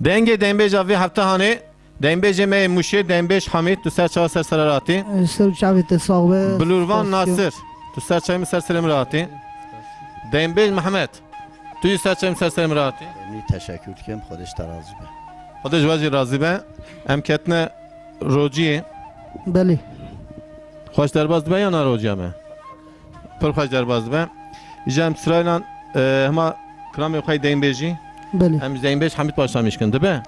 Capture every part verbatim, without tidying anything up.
Dengê deynbêja vê heftehanê, deynbêjê me yê Mûşê, deynbêj Hamîd, tu ser çava ser serê re hatî. Ser û çavê te sax be. Bilûrvan Nasir, tu ser çavê min ser serê min re hatî. Deynbêj Mehmet, tu jî ser çavê min ser serê min re hatî. Em teşekkür dikim, Xwedê ji te razî be. Xwedê ji we jî razî be. Em ketine rociyê. Belê. Xweş derbas dibe ya na rociya me? Pir xweş derbas dibe. Îja em siraylan, e, hema kilamê xwe yê deynbêjî. Belê. Em ji deynbêj Hamîd başlamiş kin, dibe?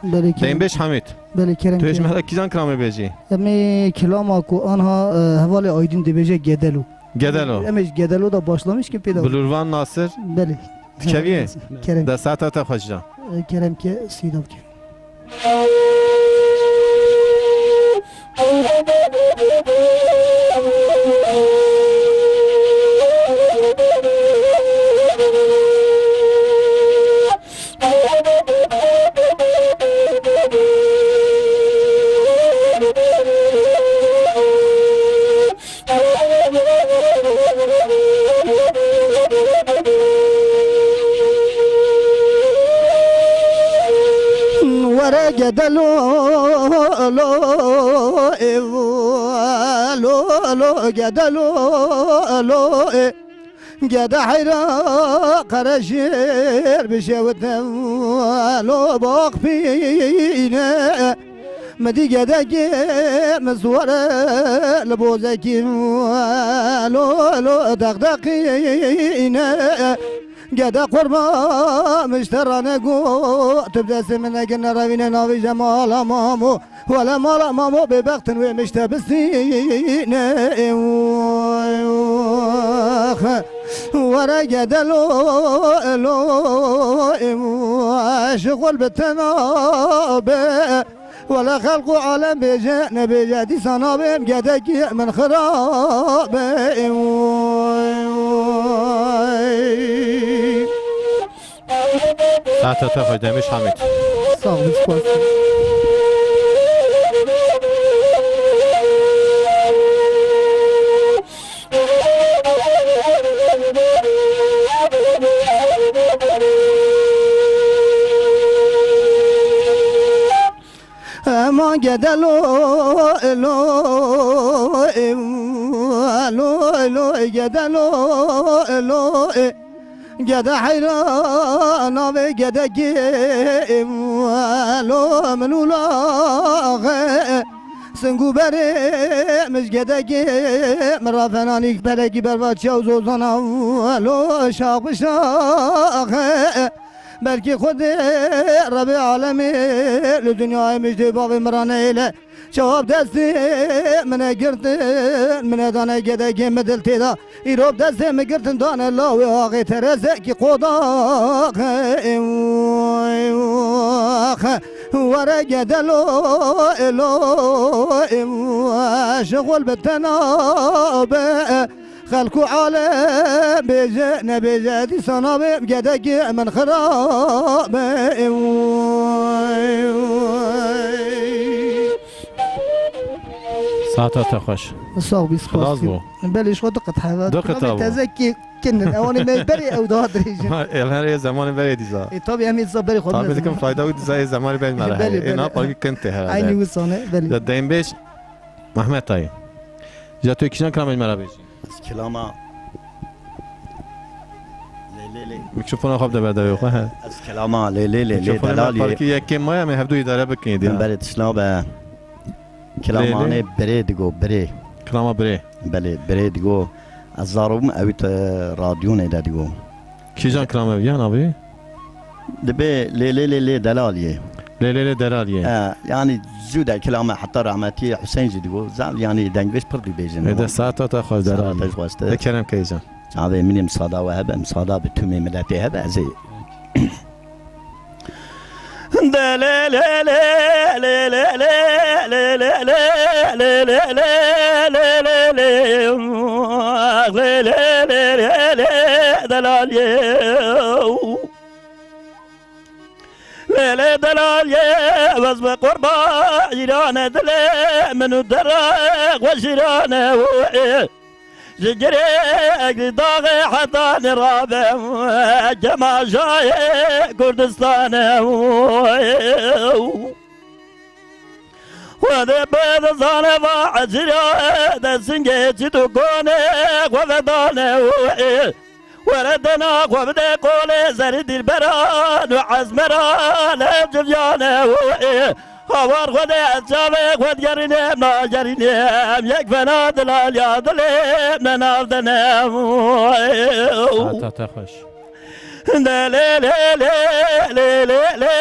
Belê, kerem. Deynbêj Hamîd. Belê, kerem, tu hêj kerem. Me re kîjan kilamê bêjî? Em ê kilama ku anha, e, hevalê Aydin dibêje Gedelo. Gedelo. Em ê ji Gedelo da başlamiş kin pê de. Bilûrvan Nasir. Belê. Dikeviyê? Kerem. De saeta te xweş da. E, kerem ke sîda bike. Were gedelo lo, e, lo, lo, gedelo lo, e. Gede heyra qereşir bişewite lo baqpîne. Mi dî gedekê min sware li bozekî lo, lo, deqdeqîne. Gede qurba min ji te re nego, tu bi destê min negirne revîne navî je mala mamo. Wele mala mamo bêbextin wê min ji te bistîne. Were gede lo, lo, şixul bi te nabe. Wele xelq û alem bêje, nebêje, dîsa nabêm gedekî min xirabe. Saeta te xweş Demîş Hamîd. Sağ ol, spas. Ema gede lo, lo, em, lo, lo, gede lo, lo, e. Gede heyran avê gedekê, em, lo, min û laxe. Singû berê min ji gedekê, min rafenanîk pelekî berva çiya û zozana, lo, şax bi şaxe. Belkî Xwedê Rebê alemê li dinyayê mijdê bavê min re neyêle. Çawa bi destê min e girtin, min e dane gedekê min dil tê da. Îro bi destê min girtin dane lawê axê terezekî qodaxe. Were gede lo, lo, şixul bi te nabe. Xelk û alem bêje, nebêje, dîsa nabêm gedekê min xirabe. Saeta te xweş. Sağ ol, spas. Xilas bû. Belê, ji xwe du qit heve. Du qit bû. Tezekî kin in. Ewanê me berê ew daha dirêj in. Ê, her ê zemanê berê dîsa. E, tabii, em ê dîsa berê xwe. Tabii dikim fayda wî dîsa ê zemanê berê me re heye. Belê, belê. Ê, na parkî kin tê herhalde. Eynî wisa ne, belê. Ya deynbêj Mehmet Dayê. Ji tu kîjan kilamê me re bêjî? Ez kilama lê lê lê. Mikrofona xwe bide berdevê xwe, he. Ez kilama lê lê lê lê Mikrofona me delalî. Parkî yekê maye, em ê hevdu îdare bikin diya. Min berê tişna be. Lê lê. Kilamanê birê digo, birê. Kilama birê. Belê, birê digo. Ez zarok bûm, ew te radyonê de digo. Kîjan kilam e ya navê? Dibê lê lê lê lê delaliyê. Lê lê lê delaliyê. E, yanî zû de kilame heta rahmetî Husên jî digo. Zav yanî dengbêj pir dibêjin. Ê de saeta te xweş delaliyê. Saeta te xweş te. De kerem keycan. Çavê min ê misada we hebe, misada bi tûmê miletê hebe, ez ê Lê lê delaliyê, ez bi qurba îrane dilê min û dere xweş îrane wê. Ji girê egri daxê hetanê rabe, kemaşayê Kurdistane. Xwedê bê dizane va ecirê de singê çît û konê xwe vedane. Were dena xwe bide qolê zerî dîlberan û ezmeran ev civiyane. Hawar Xwedê ez çavê xwe digerînim nagerînim, yek fena dilaliya dilê me navdene. Saeta te xweş. De lê lê lê lê lê lê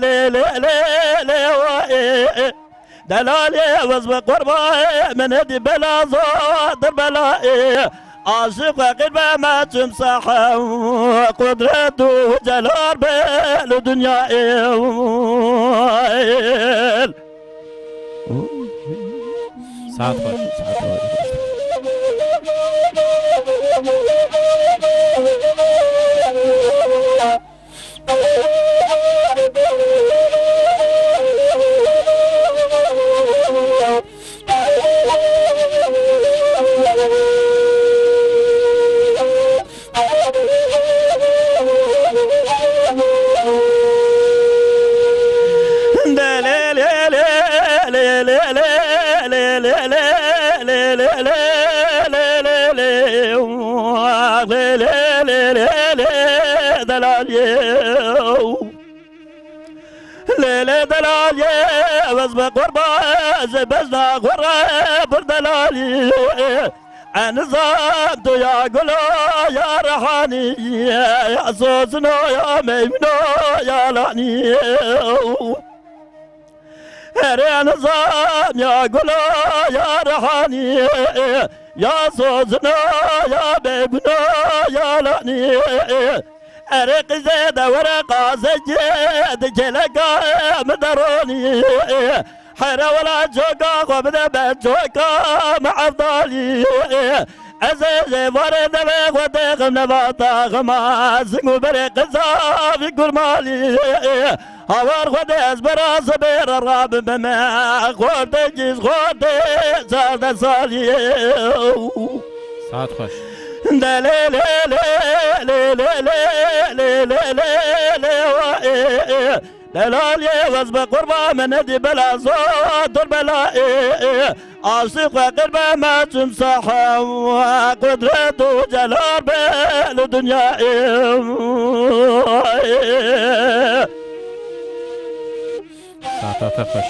lê lê lê lê lê wa ê ê. Delalê wez bi qurbayê min êdî bela zor dir bela ê. Aşiq feqîr be me çim sahem qudret û celal be li dinya ê. Saet xweş. Saet xweş. Delalê, lê lê delalê, wez be qurban ji bejna xwe re bir delalî. Enizan tu ya gulo ya rehanî, ya sozino ya meymuno ya lanî. Erê enizan ya gulo ya rehanî, ya sozino ya meymuno ya lanî. Erê qîzê de were qazekê di kêleka min de ronî. Here wela coka xwe bide ber coka me evdalî. Ez ê jê varê devê xwe dêxim nevata xema zing û berê qiza vî kurmalî. Hawar Xwedê ez bera zibê re rabim bime xortê kîz xortê çardeh salî. Saet xweş. De lê lê lê lê lê lê lê lê lê lê wa ê ê. Delalê wez be qurba me nedî bela zor dur bela ê ê. Aşiq feqîr be me çim sahem qudret û celal be li dinya ê. Saeta te xweş.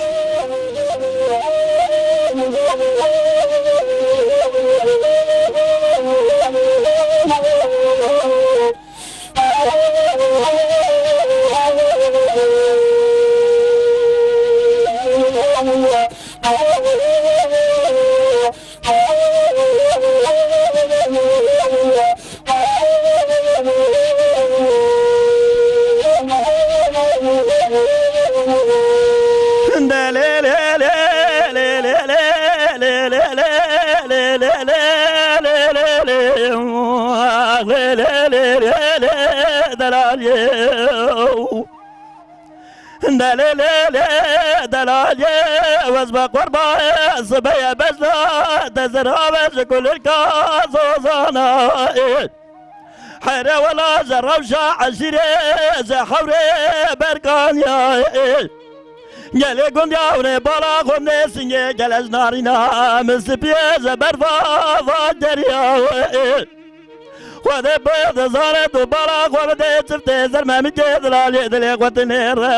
Delalê lê lê delalê, wez be qurba sibeye bejna, te zirave ji kulirka zozana. Here wela ji rewşa eşîrê ji hewrê berkaniya. Gelê gund ya hûnê bala xwe nêsingê gele ji narîna min sipiyê ji berfa va geriya. Xwedê pê dizane tu bala xwe bidê çiftê zer memikê dilalê dilê xwe tinêre.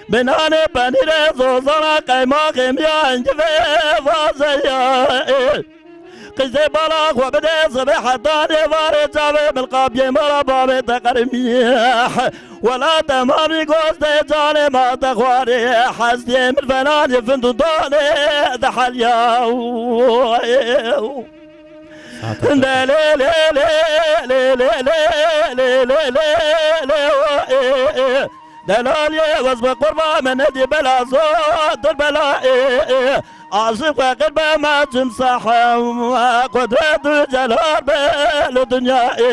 Bi nanê penîrê zozana qeymaxê miya hingivê vazeya. Qîzê bala xwe bidê zibê hetanê varê çavê milqabiyê mala bavê te qermî. Wela temamî gostê canê ma te xwarê hestiyê min fenanê findû danê de helya. Saeta te De lê lê lê lê lê lê lê lê lê lê wa ê ê. Delalê wez bi qurba me nedî bela zor dur bela ê ê. Aşiq feqîr be me çim sahem qudret û celal be li dinya ê.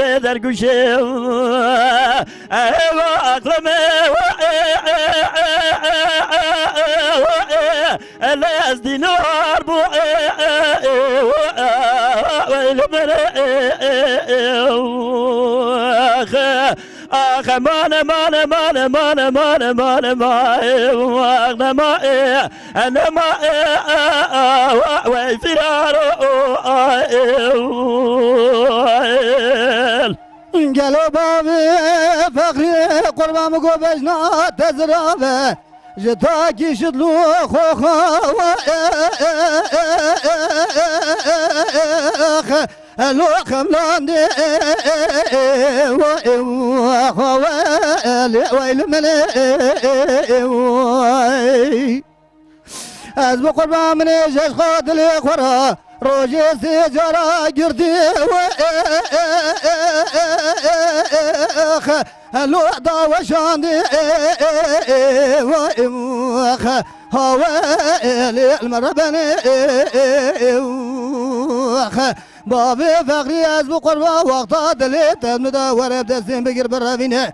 vê dergûşê. Ew aqlê me, ez dînar bû, weyl min. Ax, ax, mane, mane, mane, mane, mane, mane, ma, ax, nema, nema, wey firaro. Gelo bavê feqrî qurban min go bejna te zirav e. Ji takî şidlû xwe xwe elo xemlandê xwe xwe lê weyl min. Ez bi qurban min ê ji xwe dilê xwe re rojê sê cara girtî. Helo da weşandî. Hawe lê min re benê. Bavê feqrî ez bi qurban wexta dilê te min de were destên bigir birevîne.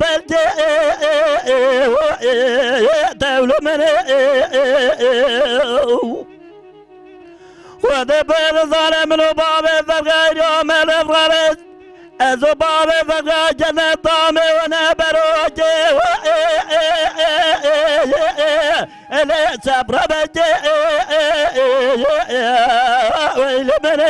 belkê tewli min ê. Xwedê pê dizane min û bavê Ferqayî ya me li rarêz. Ez û bavê Ferqa cennet damê we ne berokê. Elê çepra bekê. Weylê min.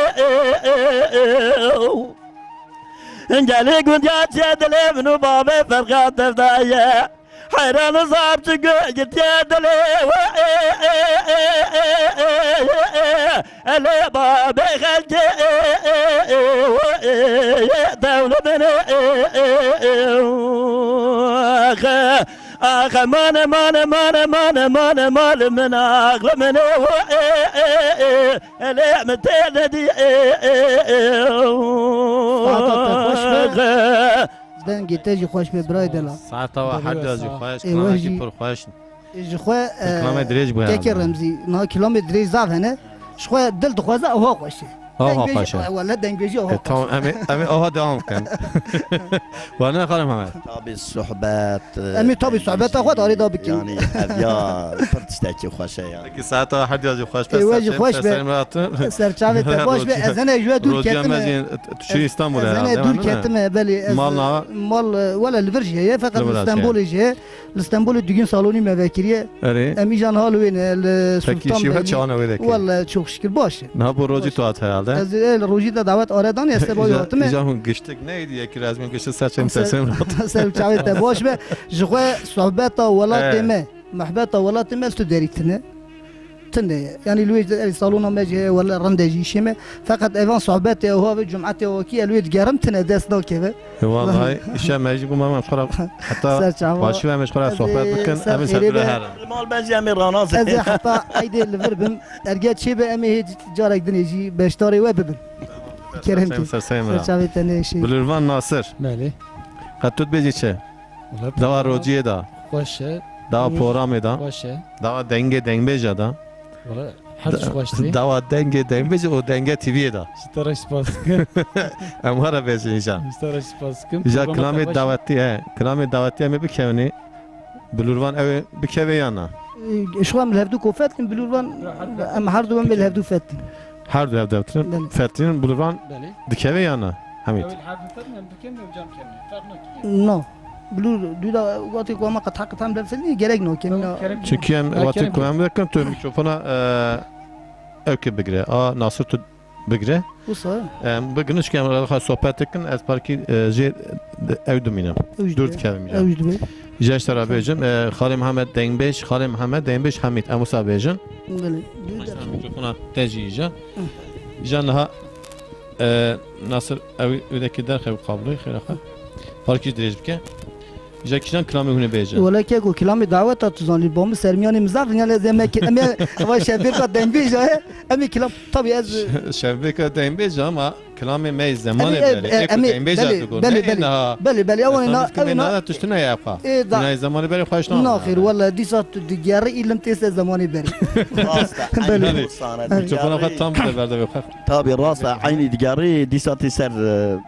Gelî gundiya çê dilê min û bavê Ferqa tevdaye. Heyran û zaf çi gitiye dilê we. Elê babê xelkê, dewle min, axe, axe, mane, mane, mane, mane, mane, mal min, axli min, elê min tê nedî. Saeta te xweş be. Dengê te jî xweş be, birayê delal. Saeta we her duya jî xweş, Ê, we kilamekî jî pir xweş. Ji xwe, Kilamê dirêj bû kekê herhalde. Remzî, niha kilamê dirêj zaf hene. Ji xwe dil dixwaze, ewa xweş e. Ewa xweş e. Wele dengbêjî ewa xweş e. E, tamam, em ê, em ê ewa devam bikin. Wele ne xalim Hemed. Tabî sohbet, Em ê tabî sohbeta xwe de arê da bikin. Yani, ev ya pir tiştekî xweş e ya. Peki, saeta her diya jî xweş be. Ê, we jî xweş be. Serçavê te baş be. Ez hene ji we dûr ketime. Tu çi Îstanbul'e herhalde, değil mi? Ez hene dûr ketime, belê. Mal na? Mal, e, wele li vir jî heye, feqet li Stenbolê jî heye. Li Stenbolê dugîn salonî me vekiriye. Erê. Em îjan hal wê ne, li Sultan Belî. Peki, şîve çawana wê deke? Wele çok şükür baş e. Niha bo rojî tu hat herhalde? Ez ê li rojî de dawet are danî, ez seba hatime. Îja hûn giştik neydi, yekî rezmî gişti ser çem ser ser çavê te baş be. Ji xwe sohbeta welatê me, mehbeta welatê me li tu derî tine. Tune ye. Yanî li wê de, salona me jî heye, wele rinde jî îşê me. Feqet evan sohbetê ew havê cumetê wakî, el wê digerim tune dest nakeve. E, vallahi, îşe me jî bû, me xwe ra heta başî ve em ji xwe ra sohbet bikin, em ê ser xêrê bire be. Herin. Mal ben jî em ê ranazin. Ez ê heta eydê li vir bim. Erge çê be, em ê hê carek dinê jî beşdarê we bibin. Kerem ki. Ser çavê te nêşî. Bilurvan Nasir. Belê. Qet tu dibêjî çi? Wala dawa rojiyê da. Xweş e. Dawa programê da. Xweş e. Dawa dengê dengbêja da. Wala her tişt xweş dibê. Dawa dengê dengbêja û dengê T V'yê da. Ji te re spas dikim. Em were bêjin îjan. Ji te re spas dikim. Îja kilamê dawetî, he, kilamê dawetî em ê bikevnê. Bilurvan ew ê bikeve ya na? Ji xwe em li hevdû kofetin, Bilurvan em her du em ê li hevdû fetin. Her du hevdû fetin. Belê. Fetin, Bilurvan dikeve ya na? Hemîd. Ew ê li hevdû fetin, em dikem, ew cam kevin. Ferq nake. No. Bilur, dû da wextê ku ema qet heqet hem lefsedî gerek nake. Tamam, gerek yok. Çünkü em wextê ku em dikim, tu mikrofona, e, ew ke bigire. A, Nasir tu bigire. Wisa. Em bigrin, çike em xwe sohbet dikin, ez parkî, e, jê ew dimînim. Dûr dikevim îja. Ew ji dibê. Îja ji te re bêjim, e, Xalê Mihemed Dengbêj, Xalê Mihemed Dengbêj Hemîd, em wisa bêjin. Belê. Mikrofona te jî îja. Îja niha, e, Nasir, ew wêdekî derxe û qabloyê xêra xwe. Parkî dirêj bike. Îja kîjan kilamê hûn ê bêjin? Wele keko, kilamê daweta tu zanî, bo min sermiyanê min zaf, yani ez eme ki-, eme, eva şevbêrka dengbêj e, em ê kilam, tabii ez Şevbêrka dengbêj ama kilamê me yê zemanê berê. Ê ku dengbêj belê, belê, belê, belê, ew na, ew na, tiştine ya xwe. Ê, da. Nayê zemanê berê xweş na. Na xêr, wele dîsa tu digerî îlim tê ser zemanê berê. Rast e, belê. Eynî sane. Mikrofona xwe tam bide berdevê xwe. Tabii, rast e, eynî digerî dîsa tê ser, e,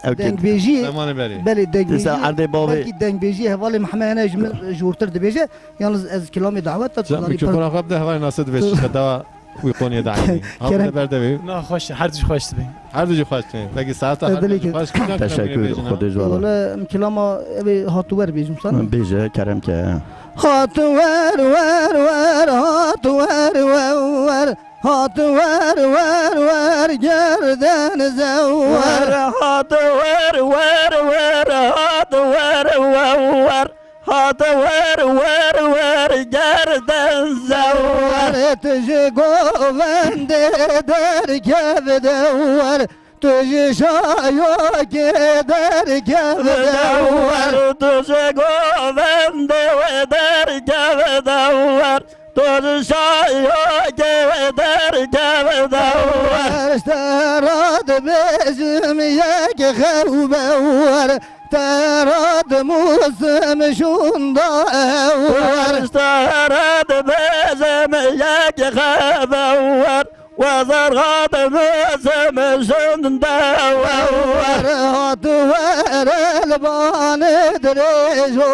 Ew kêt. Dengbêjiyê, zemanê berê. Belê, dengbêjiyê, Dîsa erdê bavê. Belkî dengbêjiyê hevalê Mihemed hene ji min jûrtir dibêje. Yalnız ez kilamê dawet de Mikrofona xwe bide hevalê Nasir dibêje, işte, dawa wî qoniyê de eynî. Kerem. Hap de berdevê. Na, xweş, her tişt xweş dibê. Her tişt xweş dibê. Peki saeta her tişt xweş, kîjan kilamê bêjin ha? Teşekkür, Xwedê ji we re. Wele, em kilama ev ê hat û wer bêjim sana. Bêje, kerem ke. Hat û wer, wer, wer, hat û wer, wer, wer. Hat wer, wer, wer, gerden zewwer. Hat wer, wer, wer, hat wer, wer, wer. Hat wer, wer, wer, gerden zewwer. Tu ji govendê derkev dewwer. Tu ji şayokê derkev dewwer. Tu ji govendê derkev dewwer. Tu ji şayokê derkev dewwer. Ji te re dibêjim yek xew bewwer. Te re dimusim şûnda ewwer. Ji te re dibêjim yek xew bewwer. Wezar hat mizim jin de wer. Hat wer li banê dirêjo,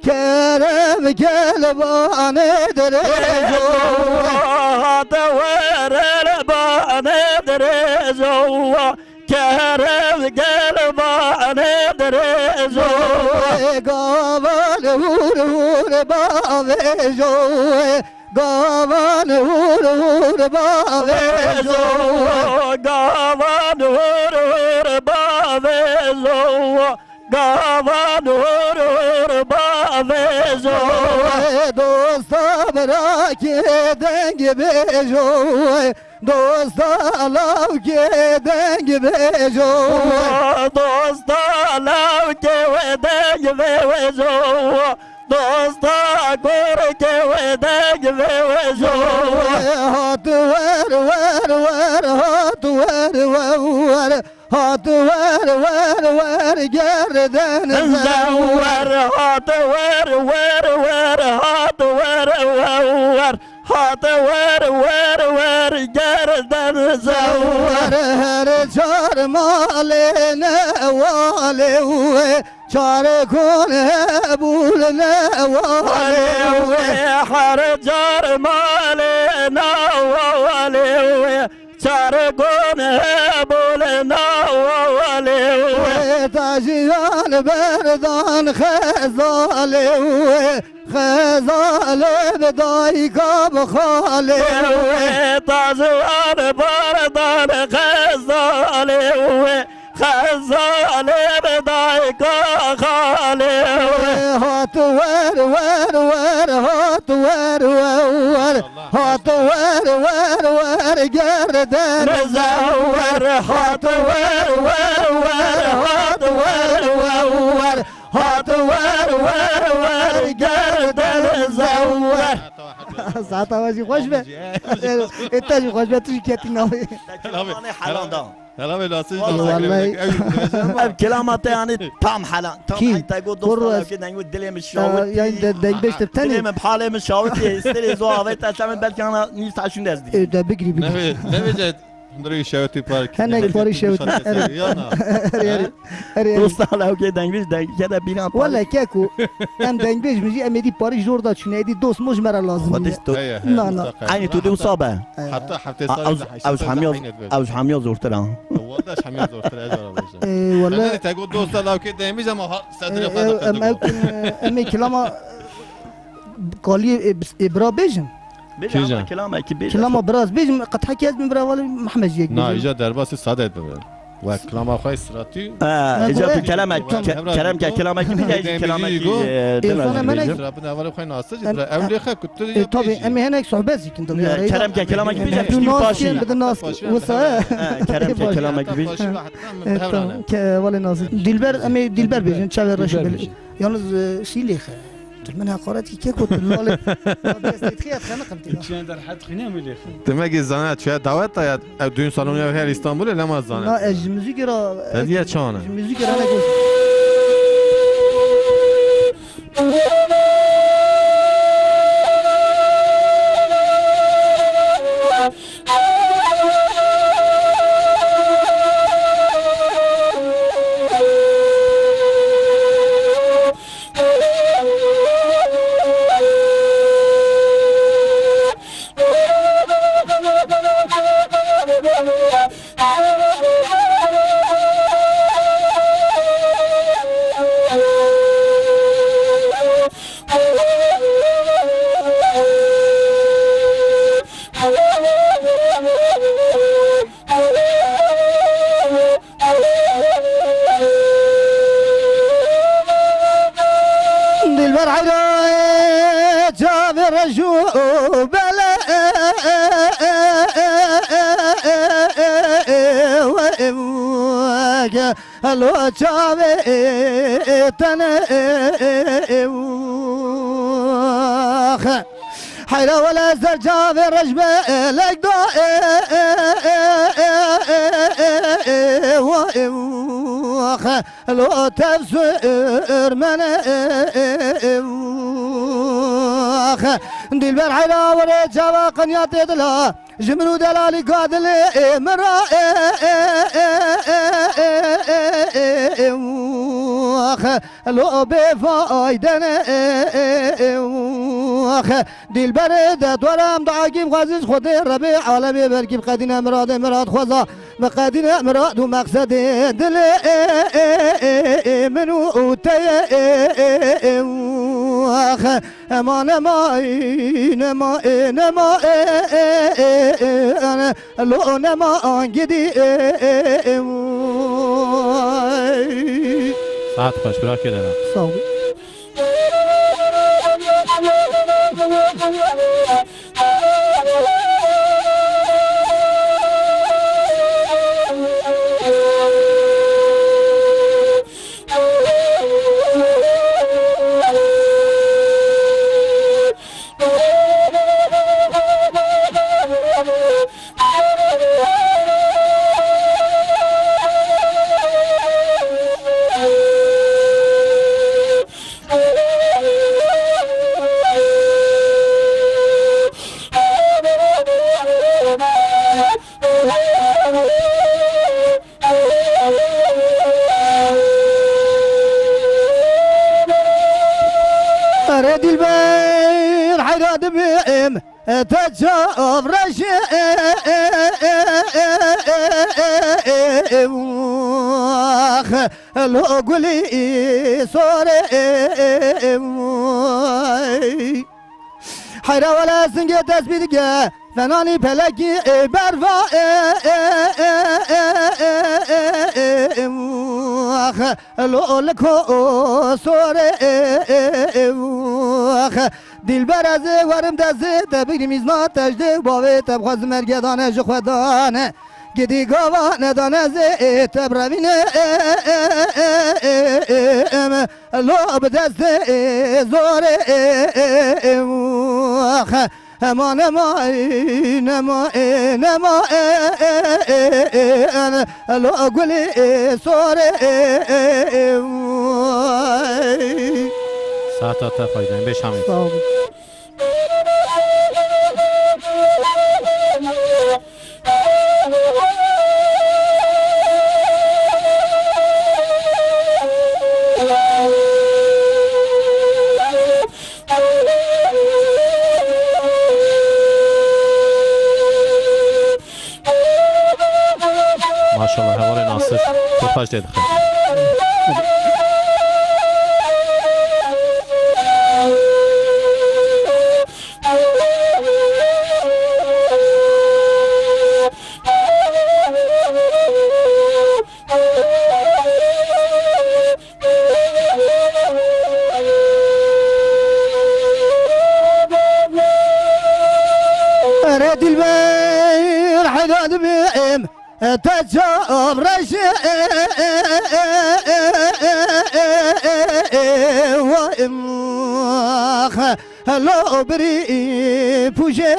kerem gel banê dirêjo. Hat wer li banê dirêjo, kerem gel banê dirêjo. Gavan hûr hûr bavêjo. Gavan hûr hûr bavêjo. Gavan hûr hûr bavêjo. Gavan hûr hûr bavêjo. Dosta birakê deng deng bêjo, dosta lawkê deng bêjo. Dosta lawkê wê deng bêjo. Dosta kurkê wê deng bêjo. Hat wer, wer, wer, hat wer, wer, wer. Hat wer, wer, wer, gerden zewwer. Hat wer, wer, wer, hat wer, wer, wer. Hat wer, wer, wer, gerden zewwer. Her çar malê newalê wê, çar kon hebûl newalê wê. Her çar malê newalê wê, çar kon hebûl newalê wê. Wê tajiyan berdan xezalê wê. Xezalê bi dayika bi xalê wê. Wê tajiyan berdan xezalê wê. Xezalê bi dayika xalê wê. Hat wer, wer, wer, hat wer, wer, wer. Hat wer, wer, wer, gerden zewwer. Hat wer, wer, wer, hat wer, wer, wer. Hat wer, wer, wer, gerden zewwer. Saeta we jî xweş be. Ê te jî xweş be, tu jî ketî navê. Te kilamanê helan da. Hela wê lasê Vallahi. Ev, ev kilama te yani tam helan. Tam Kî? Ey te got Kur dosta ez- lawkê deng got dilê min Ya, şawitî. Yani de, dengbêj te tenê. Dilê min, halê min şawitî. Serê zo avê te, sen belkî ana nîv saet şûnde ez dî. Ê, de bigirî, bigirî. Neve, neve ce. Hindurê şewitî park. Hinek parî şewitî. Yana. Her yeri. Her yeri. Dosta lawkê dengbêj deng kede bîna parî. Wele keko. Em dengbêj min jî em êdî parî jor da çûne. Êdî dost moj me re lazim Xwedê ye. Sto- Heye, heye, Na, na. mutlaka. Aynı tu de wisa be. Heta heftê A, sal ew, de ew heyşet hemiya, sal de ew hemiya zortir ha. Wala hemiya zortir, ez ara bêjim. Ê, wala. Hene te got dosta lawkê demîz ama ha, sedrê Ê, xwe ê, de em, qedr ew, got. Em ê kilama kaliyê, ê, bis-, ê, bira bêjin. Bêje Kîjan? ama kilama ki bêje. Kilama biraz bêjim, qet hekî ez bin bira wali Mehmed jiyek Na, bêjim. îca derbasî sade dibe. Wek kilama xwe siratî. Ha, Ne, îca bu tu e- kelamek, Tamam. ke-, kerem ke kelamek bî, Demîzî kelamek go. e, Ê, dina sana jî menek- bêjim. Sira bin hevalê xwe nasir jî Em- bira. Ew lê xe ku tu E, ya tabii, bêjî. em ê hinek sohbet zî kin tabii, E, arayı da. Kerem ke kelamek bî, Em tu jî nas baş kin, e. bi de nas kin. Wisa, e. Ha, kerem ke Baş. kelamek bî. Baş. E, tamam. Ke, wale nasıl. Dilber, em ê Dilber bêjin, çavê reş Dilber bêjin. Yalnız, e, sî lê xe. Tu min heqaret kî keko tu lale. Destê xiyat xeniqim tê. Çiyan derhet xine mi lê xe. Demek ki zana çiya davet da ya, ev düğün salonu ya her İstanbul'e lema zana. Na, ez ji müzik ra, Te diye çana. ji müzik ra ne gos. Dilber heyra çavê reş û bele helo çavê tenê. Heyra wele ser çavê reş belek da. Lo tev sürmene. Dilber heyra wele çava qenya tê dila. Ji min û delalî ka dilê min ra. Lo bê fayde ne. Dilberê de dwarem da agîm xwezîz Xwedê Rebê alemê belkî bi qedîne miradê mirad xweza bi qedîne mirad û meqsedê dilê min û te ye. Ema nema, nema, nema, lo nema angidî. Saet xweş, birakê dera. Sağ ol. Te çav reşê, ax, lo gulî sorê. Heyra wele singê dest bî dike, fenanî pelekî berva. Ax, lo liko sorê. Ax, Dilber ez ê werim destê te, bigrim îzna te ji dê û bavê te, bixwazim ergedane ji xwe dane. Gidî gava nedane zê te birevîne. Lo bi destê zorê. Hema nema, nema, nema, lo gulê sorê. Saeta te xweş be, bê şamê. Sağ olun. Maşallah, hevalê Nasir. Röportaj tê dixin. Erê dilber heyra dibêm, te çav reşê, wa im, helo birî pûjê.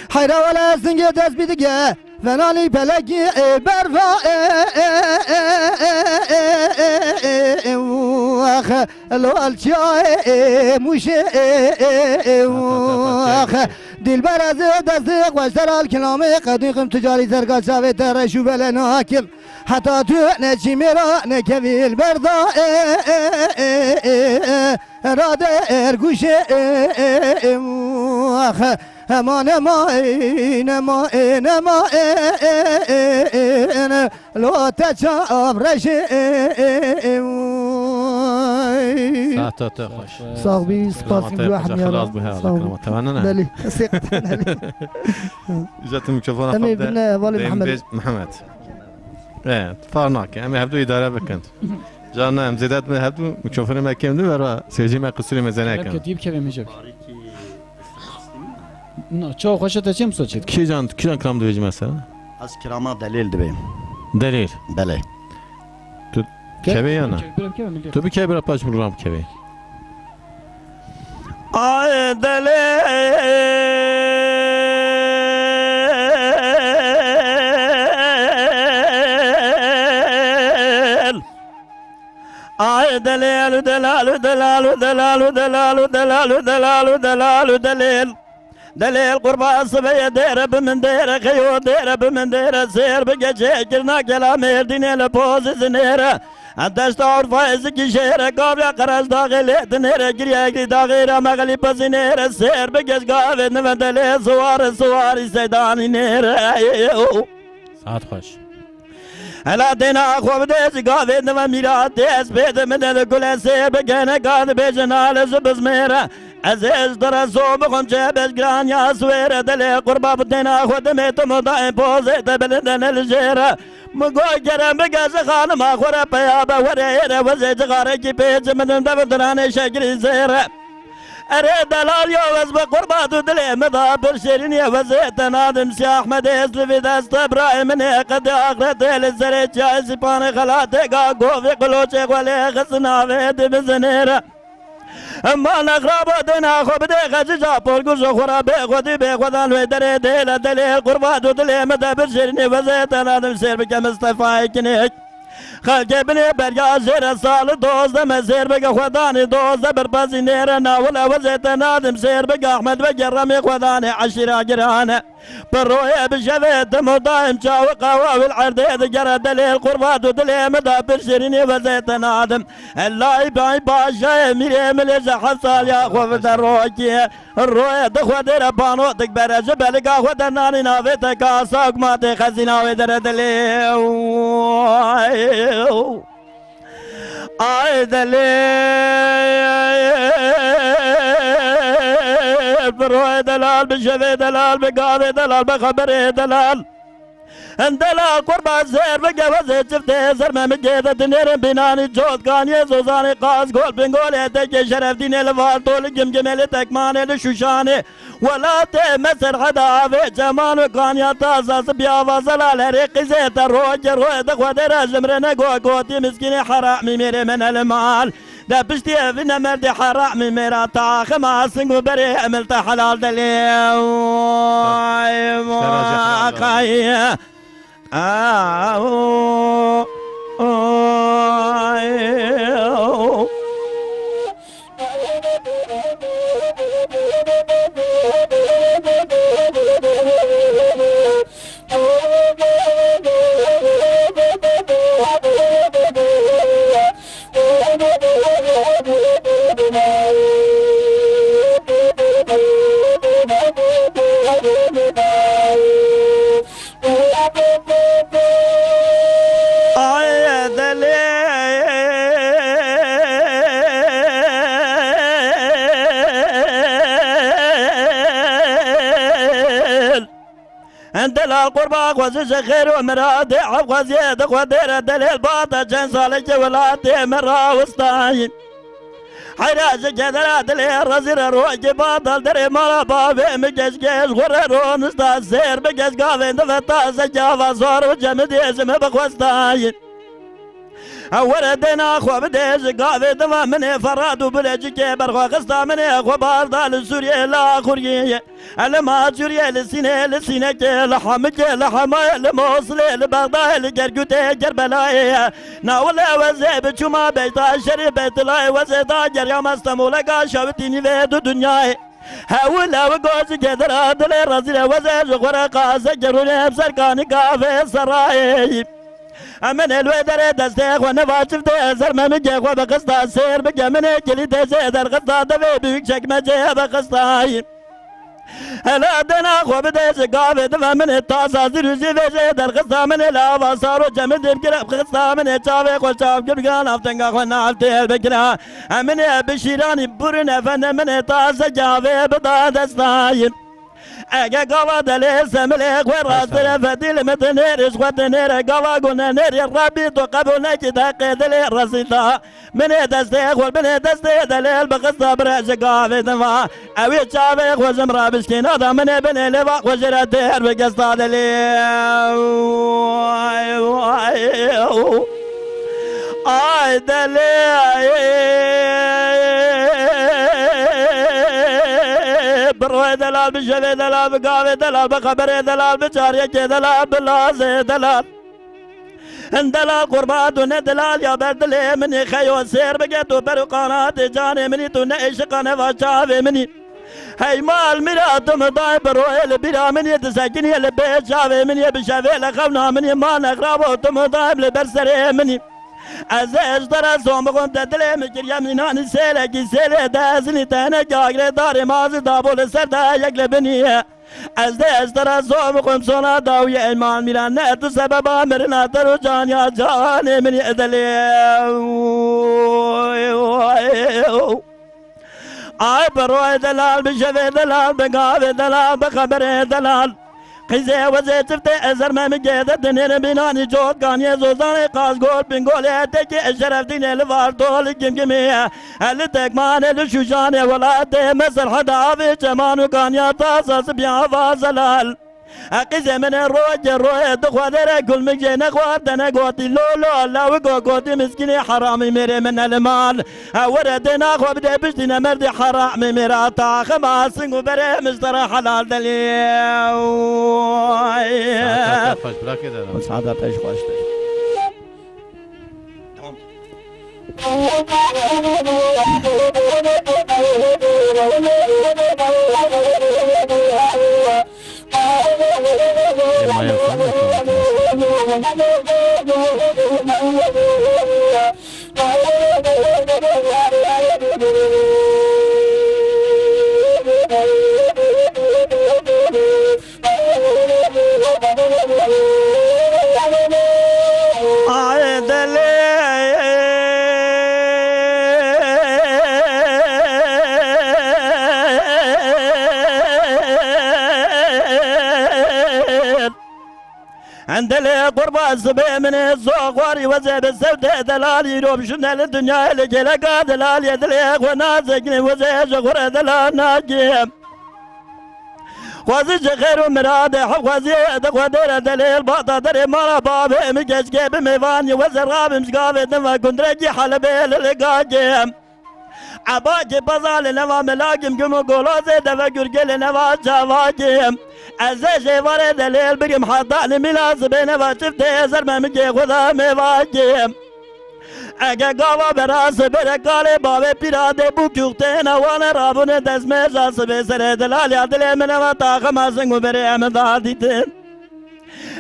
Heyra wele singê dest bî dike, venalî pelekî, e, berva, e, e, wex, lo alçiya, e, e, mûşê, e, e, e, wex. Dilber ez ê destê xwe ji te re al kilamê qedîxim, tu carî serka çavê te reş û bele nakim. Heta tu neçî mêra nekevî li berda, e, e, e, e, e, rade ergûşê, e, e, e, wex. Hema nema, ey, nema, ey, nema, ey, ey, ey, ey, ey, lo te çav reşê, ey, ey, ey, oy. Saeta te xweş. Sax bî, spas. Kilamata Gülahim xweş, ya. Xilas bû, he, Sağ ol. Kilamata te ne, ne? Belê, sê qet belê. Îca tu mikrofona xwe bide. Em ê bine hevalê Dengê Mihemed. Mihemed. Evet, fark nake. Em ê hevdu îdare bikin. Can, em zêde dibin hevdu, mikrofona me kêm dibe, ra seyircî me qisûrê me zêde nekin. Kerem ketî bikeve mecek. Na, çawa xweşe te çêm soçet? Kîjan, kîjan kiram dibêjî mesela? Ez kirama Delêl dibêm. Delêl. Belê. Tu Ke-, kevê ya na? Ke-, bira bikeve, millet. Tu bikeve, bira paş program bikeve. Ay Delêl. Ay delal, delal, delal, delal, delal, delal, delal, delal, delal. Delêl qurba sibê dêre bi min dêre, xeyo dêre bi min dêre, sêr bi gecê kirna kela Mêrdînê li pozî zinêre. Deşta Urfayê zikî jêre, gavya Qerez daxê lê dinêre, giriya girî daxê re mexlî pezinêre, sêr bi gec gavê nive delê, siwar, siwarî seydanî nêre. Saet xweş. Hela dêna xwe bidê ji gavê din ve mîra dê ez pê de min de gule sê bikene ka dibêje nale ji bizmêre. Ez ê ji dere so bixwim çe bej giran ya swêre delê qurba bi dêna xwe dimê tu modayên pozê te bilinde ne li jêre. Min got kerem bike ji xanima xwe re peya be were êre wezê cixarekî pê ji min de bi diranê şekirî zêre. Erê delal ya wez bi qurba tu dilê min da bir şêrînî ye wezê te nadim Sî Ahmedê ez li vî deste birayê min ê qedê axretê li serê çiyayê Sîpanê xelatê ga govê qiloçê xwe lê xist navê di bizinêre. Emma nexraba dêna xwe bidê xecîca porgu ji xwe re bê xwedî bê xwedan wê derê dê le delê qurba tu dilê min de bir şêrînî wezê te nadim sêr bike Mistefayê kinek. Xelkê binê berya jêre sali dozdeh me sêr bike xwedanê dozdeh birpezî nêre nawile wezê te nadim sêr bike Ahmed Bekir remê xwedanê eşîra girane. Bi royê bi şevê tim û daim çawi qewa wil erdê digere delêl qurbat û dilê min da pir şirînê wezê te nadim. Ellay bay paşayê mîrê min lê ji heft saliya xwe vide rokê. Royê di xwedê re panotik bere ji belika xwe de nanî navê te kasa hukmatê xezîna wê dere dilê. Ay delê. Bi royê delal, bi şevê delal, bi gavê delal, bi xeberê delal. Delal qurban zêr bi gewezê çiftê zerme mi gê de dinêrin bînanî cotkaniyê zozanê qaz gol bingolê tekê şerefdînê li Vartolî gimgimê li Tekmanê li Şuşanê. Welatê me serheda avê çeman û kaniya taza sibya vazelal herê qîzê te roke roye de xwedê re jimrê nego gotî miskînê heramî mêrê me ne li mal. De piştî evî ne merdê heramî mêra taxima sing û berê emil te helal delê. Ay, ay. Ay delê. Delal qurba xwezî ji xêr û miradê ev xweziyê di xwedê re delêl bata çend salekê welatê me rawistayî. Heyra ji kedera dilê rezî re rokê batal derê mala bavê min geşgeş xwe re ronista sêr bi geşgavên dive taze cava zor û cemidê ji min bixwestayî. Ew were dêna xwe bidê ji gavê diva min ê Ferat û Bilecikê berxwe xista min ê xwe bar da li Sûriyê li Axuriyê. Li Macûriyê, li Sînê, li Sînekê, li Hemikê, li Hemayê, li Mosilê, li Bexdayê, li Kergûtê, Kerbelayê. Nawile wezê bi çûma beyta şerî Beytilayê wezê da gerya me Stemoleka şewitî nîvê du dinyayê. Hewil ew gozî kedera dilê rezîle wezê ji xwe re qaze gerûnê hemserkanî gavê serayê. Emin ê li wê derê destê xwe neva çiftê ezer memikê xwe bi qista sêr bike min ê kilîtê jê derxista devê büyük çekmecê bi qistayî. Hela dena xwe bide ji gavê dive min ê tasa zirû jî vê jê derxista min ê li ava sar û cemidê bi gireb xista min ê çavê xwe çav kir bikira navtenga xwe nav têl bikira. Emin ê bi şîranî burûn efendi min ê tase cavê bida destayî. Ege gava delê semilê xwe rastire fedîl mi dinêr ji xwe dinêre gava gune nêrê Rabbî tu qebûl nekî deqê dilê rezîta. Min ê destê xwe binê destê delêl bi xista bire ji gavê diva. Ew ê çavê xwe ji min re bişkîna da min ê binê lêva xwe jê re têr bi gesta delê. Ay delê. Bi royê delal, bi şevê delal, bi gavê delal, bi xeberê delal, bi cariyekê delal, bi lazê delal. Delal qurban tu ne delal ya ber dilê min ê xeyo sêr bike tu ber û qanatê canê min î tu ne êşiqa neva çavê min î. Hey mal mîra tu min dayê bi royê li bîra min î disekinî li bê çavê min î bi şevê li xewna min î ma nexrabo tu min dayê li ber serê min î. Ez ê ji te re zom bixwim te dilê min kiriye mînanî sêlekî sêlê de ez nî tenekî agirê darê mazî dabo li ser de yek li binî. Ez dê ez te re zor bixwim sona dawiyê ey mal mîran ne tu sebeba mirina te û caniya canê min ê delê. Ay bi royê delal, bi şevê delal, bi gavê delal, bi xeberê delal. Qîzê wezê çiftê ezer memikê de dinêrin bînanî cotkaniyê zozanê qaz gol bingolê tekê şerefdînê li Vartolî gimgimê. Li Tekmanê, li Şûşanê, welatê me serheda avê çeman û kaniya taza sibya ava zelal. Qîzê min ê royê royê di xwedê re kulmik jê nexwar te negotî lo lo lawiko gotî miskînê heramî mêrê min ne li mal. Were dê naxwe bidê piştî ne merdê heramî mêra taxima sing û berê min ji te re helal delê. Saeta te xweş, birakê delal. Saeta te jî xweş be. Ê, maya xwe ne. Endilê qurban sibê min ê zoxwarî wezê bi sewtê delalî ro bijune li dinyayê li geleka delaliyê dilê xwe nazekinê wezê ji xwe re delal nakim. Xwezî ji xêr û miradê hewxweziyê di xwe dêre delêl bata derê mala bavê min keçikê bi mêvanî wezê rabim ji gavê din ve gundirekî helebê li li gakim. Ebakê pezalê neva milakim gim û golozê deve gurgê li neva çavakim. Ez ê jêvarê delêl bikim heta li mîla sibê neva çiftê zer memikê xwe de mêvakim. Ege gava bera sibê re kalê bavê pîra dê bû kûxtêne wane rabûne destmêja sibê serê dilaliya dilê min eva taxima zing û berê em da dîtin.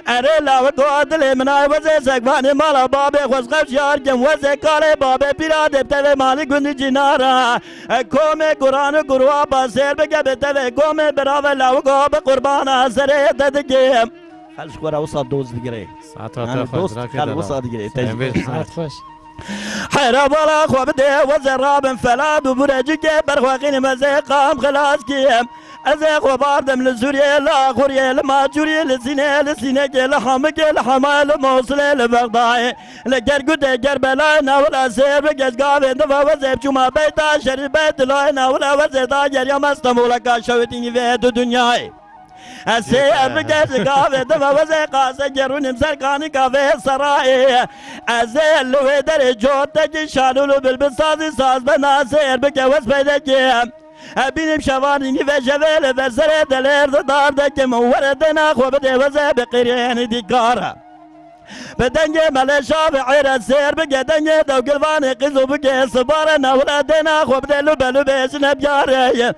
Erê lawiko dilê min ay wezê sekvanê mala babê xwe ji xew şiyar kim wezê kalê babê pîra dê bi tevê malî gundî cînara. E, komê guran û gurwa ba sêr bike bi tevê komê birave lawiko bi qurbana serê te dikim. Xel ji xwe re wisa doz digire. Saeta te xweş, dost xel wisa digire. Te jî xweş. Hera bala xwe bide wezê rabin felat û burecikê berxweqînê mezê qam xilas kim. Ez ê xwe bardim li Sûriyê, li Axuriyê, li Macûriyê, li Sînê, li Sînekê, li Hamikê, li Hemayê, li Mosilê, li Bexdayê, li Kergûtê, Kerbelayê, Nawila Sêr bi Gezgavê, diva wezê biçûma Beyta Şerîf, Beytulayê, Nawila wezê da geriyama Stenboleka şewitînî vê du dinyayê. Ez sêr bike ji gavê diva wezê qasê gerûnim ser kanika vê serayê. Ez ê li wê derê cotekî şalûl û bilbil sazî saz bena sêr bike wez peyde kim. E, bînim şevanî nîve jevê li ber serê delêr di dar de kim û were dêna xwe bidê weze bi qirênî dîkara. Bi dengê Mele Şavê Êre sêr bike dengê dewgilvanê qîz û bike sibare newle dêna xwe bidê lube lubê jine biyareye.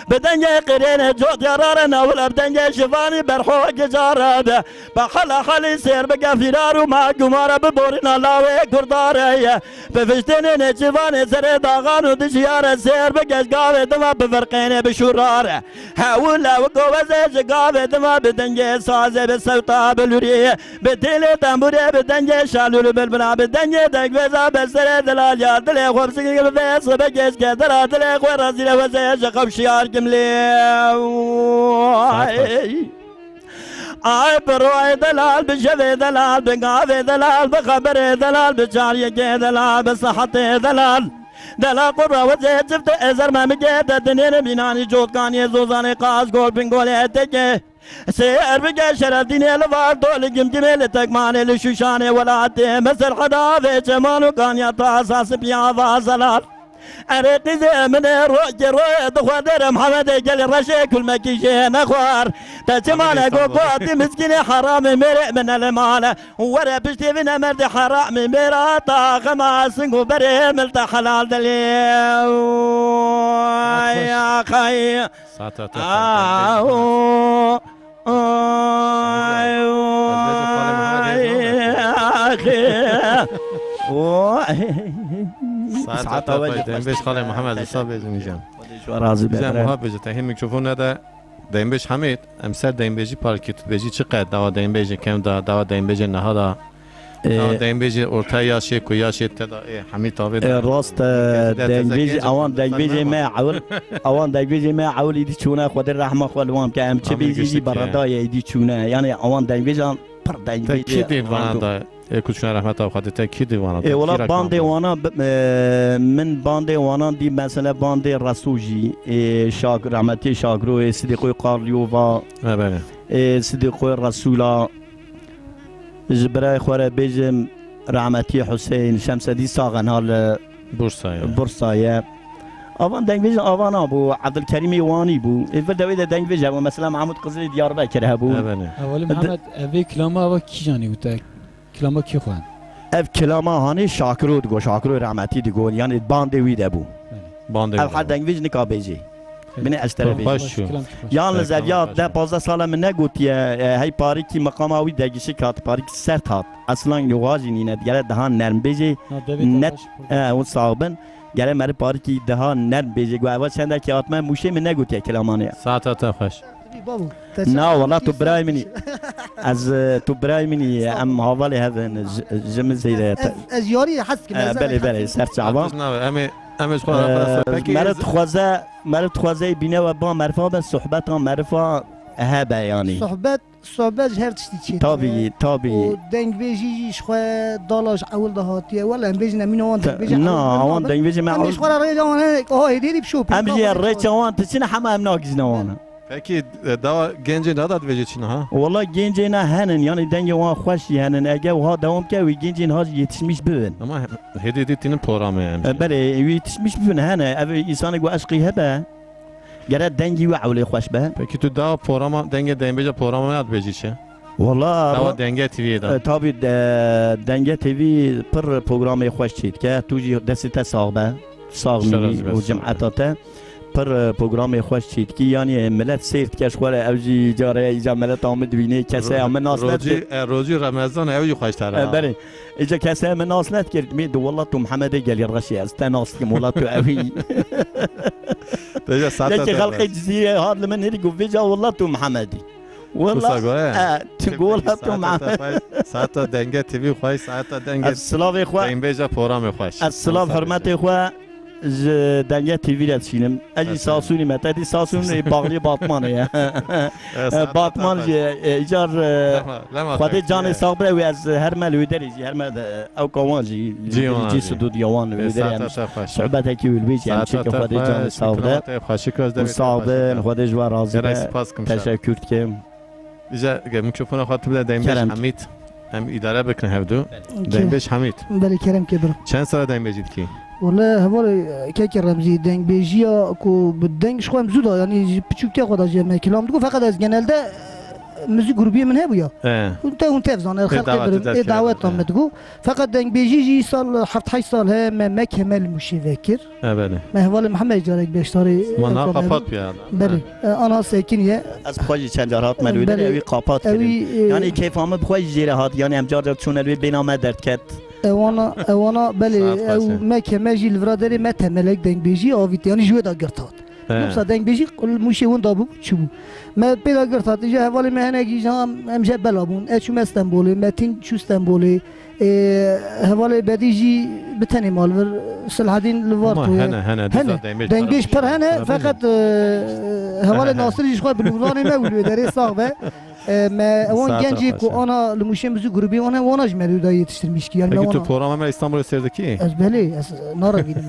Bi dengê qirênê cotya rare newle bi dengê şivanî berxo gicare be. Bi hela helî sêr bike fîrar û ma gumare bi borîna lawê kurdareye. Bi viştênê nêçîrvanê serê daxan û dijiyare sêr bi gezgavê dima bi virqênê bi şûrare. Hewl lewiko wezê ji gavê dima bi dengê sazê bi sewta bi lûrî. Bi têlê tembûrê bi dengê şalûr û bilbila bi dengê dengvêza bi serê dilaliya dilê xwe bi sikirgir bi vê sibekê ji kedera dilê xwe rezîle wezê ji xew şiyar kim lê. Ay. Ay bi royê delal, bi şevê delal, bi gavê delal, bi xeberê delal, bi çaryekê delal, bi sihetê delal. Delal qurra wezê çiftê ezer memikê de dinêne bînanî cotkaniyê zozanê qaz gol bingolê etekê. Sêr bike şerefdînê li Vardo, li Gimgimê, li Tekmanê, li Şûşanê welatê Mesir heda vê çeman û kanya tasa sipiya va zelal. Erê qîzê min ê rokê royê dixwe dere Mihemedê gelê reşê kulmekî jê nexwar. Te çima ne go ku atî miskînê heramê mêrê min e li male. Were piştê vî ne merdê heramê mêra ta xema sing û berê mil te helal delê. Ay, axay. Saeta te xweş. Aw. Ay, ay, axê. Oy. Saeta te xweş. Dembêj xalê Mihemed, wisa bêjin îcan. Xwedê ji we razî be. Bize muha bêje, te hê mikrofon nede. Dembêj Hemîd, em ser dembêjî parkî, tu dibêjî çi qet dawa dembêjê kev da, dawa dembêjê niha da. Ee, Ew dengbêjê ortaya yaşê ku yaşê te da, ê, Hemî tavê e, da. Rast e, dengbêjê, awan dengbêjê me ewil, awan dengbêjê me ewil îdî çûne, Xwedê rehma xwe li wan bike, em çi bêjî jî bereda ye, îdî çûne. Yani awan dengbêjan pir dengbêjê. Te kî dî vana da, ê, ku çûne rehmeta Xwedê, te kî dî vana da? Ê, wela bandê wana, e, min bandê wanan dî, mesela bandê Resû jî, ê, Şag-, rehmetê Şagro, ê, Sidîqoy Qarliyova, e, belê. Ê, Sidîqoy Resûla, Ji birayê xwe re bêjim, rehmetî Huseyîn Şemsedî sax e, niha li Bursa ye. Bursa ye. Avan dengbêjin avan a bû, Ebdulkerîmê Wanî bû. Ê vir dewê de dengbêj hebû. Mesela Mahmud Qizilî Diyarbekir hebû. Ev e ne. Ewalî Mihemed, ev ê kilama ava kîjanî û te kilama kî xwend? Ev kilama hanê Şakiro digo, Şakiro rehmetî digo, yanî bandê wî de bû. Bandê Ev wî de her bû. Dengvêj nika bêjê. Binê ez te re bêjim. Baş çû. Yalnız ev ya deh pazdeh sala min negotiye, e, hey parîkî meqama wî degişik hat, parîkî sert hat. Eslan yoga jî nîne, digere daha nerm bêjê. Net, e, hûn sax bin. Gere meri parîkî daha nerm bêjê. Gu eva çendekî hatme Mûşê min negotiye kilamanê. Saeta te xweş. Tabii babo. Na, wala tu birayê min î. Ez, e, tu birayê min î, em havalê hev in, ji, ji min zêde. Ez, ez yarî hez kim, E, ez belê, belê, ser çava. Artist nabe, em ê, em ê ji xwe re E, sohbet Meriv dixwaze, meriv dixwaze bîne we ba merifa be, sohbeta merifa hebe yanî. Sohbet, sohbet ji her tiştî çêtir e. Tabî, tabî. O dengbêjî jî ji xwe dala ji ewil de hatiye. Wele em bêjin em mîna wan Ta-, dengbêjê na, ewil de wan nabin. Dengbêjê me Em ê ewil ji xwe re rêca wan hene, aha hêdî hêdî bişopin. Em jî rêça wan diçine hema em nagihîjine wan. Pekî, e, dawa gencên daha da dibêje çi niha? Wala gencên ne henin, yanî dengê wan xweş jî henin. Ege wiha dewam ke, wî gencên ha jî yetişmiş bibin. Ama he-, hêdî hêdî tînin programê em E, jî. Belê, wî yetişmiş bibin hene. Ev însanê ku eşqî hebe, gere dengî wî ewlê xweş be. Pekî tu dawa programa dengê dengbêja programa me dibêjî çi? Wala Dawa ra-, Denge T V'yê de. E, tabî de, Denge T V pir programê xweş çêdike. Tu jî destê te sax be. Sax mînî û cimeta te. Pir, e, programê xweş çêdikî. Yanî, e, milet sêr dike ji xwe re, ew jî careye îca milet amid dibînê. Keseya min nas Rojî, nedike. E, rojî Remezan ew jî xweştir e. E, belê. Îca keseya min nas nedike. Mê di wela tu Mihemedê gelî reşê ez te nas dikim. Wela tu ewî. Te jî saete Yekê te xelqê xweş. Cizîrê hat li min hêdî got, vêca wela tu Mihemedî. Wela, Wisa goye. E, tu gola tu Mehmet. Saeta Denge T V xweş, saeta Denge Ez silavê xwe, Dengbêja programê xweş. Ez silav hurmetê xwe ji Denge T V re dişînim. Ez jî Sasûnî me. Te dî Sasûnî baxlî Batmanê ye. E, Batman jî, e, îcar, e, Xwedê canê sax bire wê ez her me li wê derê jî, her me de, e, ew kawan jî, Cî wan cî jî. Sududiya wan li wê derê em sohbetekî wê li wê jî em çêke Xwedê canê sax bire. Û sax bin, Xwedê ji we razî be. Teşekkür dikim. Îca ge mikrofona xwe tu bide Dengbêj Hemîd. Em îdare bikin hevdu. Dengbêj Hemîd. Belê, kerem ke bira. Çend sala dengbêjî dikî? Wele hevalê, e, kekê Remzî, dengbêjiya ku bi deng ji xwe em zû da, yanî ji piçûktiya xwe da jê me kilam digo, feqet ez genelde, e, muzîk grubiyê min hebûya. E. Hûn te, hûn tev zane, xelkê dawet birin, ê daweta me digo. Feqet dengbêjî jî sal heft heşt sal he me, me kemel Mûşê vekir. E, belê. Me hevalê Mihemed carek beşdarê. Ma na qapat piya. Belê. E, ana sekiniye. Ez xwe jî çend car hatime li wê derê, ewî qapat kirin. Yanî keyfa min bi xwe jî jê re hat. Yanî em car car çûne li wê bêna me derdket. Ewana, ewana belê, ew me keme jî li vira derê me temelek dengbêjî avît. Yanî ji wê de girt hat. Yoksa dengbêjî li Mûşê winda bû, çi bû? Me pê de girt hat. Îja hevalê me hinek jî em, em jê bela bûn. Ez çûme Stenbolê, Metîn çû Stenbolê. Ê, hevalê Bedî jî bi tenê mal vir, Silhedîn li Varto ye. Hene, hene, dîsa dengbêj pir hene, feqet, e, hevalê Nasirî jî xwe bi lûranê me û li wê derê sax be. E, me ewan gencê ku ana li Mûşê muzîk grubê wan hene, wana jî me li wê de yetiştirmiş kî. Yanî peki tu programa me Îstanbulê sêr dikî? Ez belê, ez narevînim.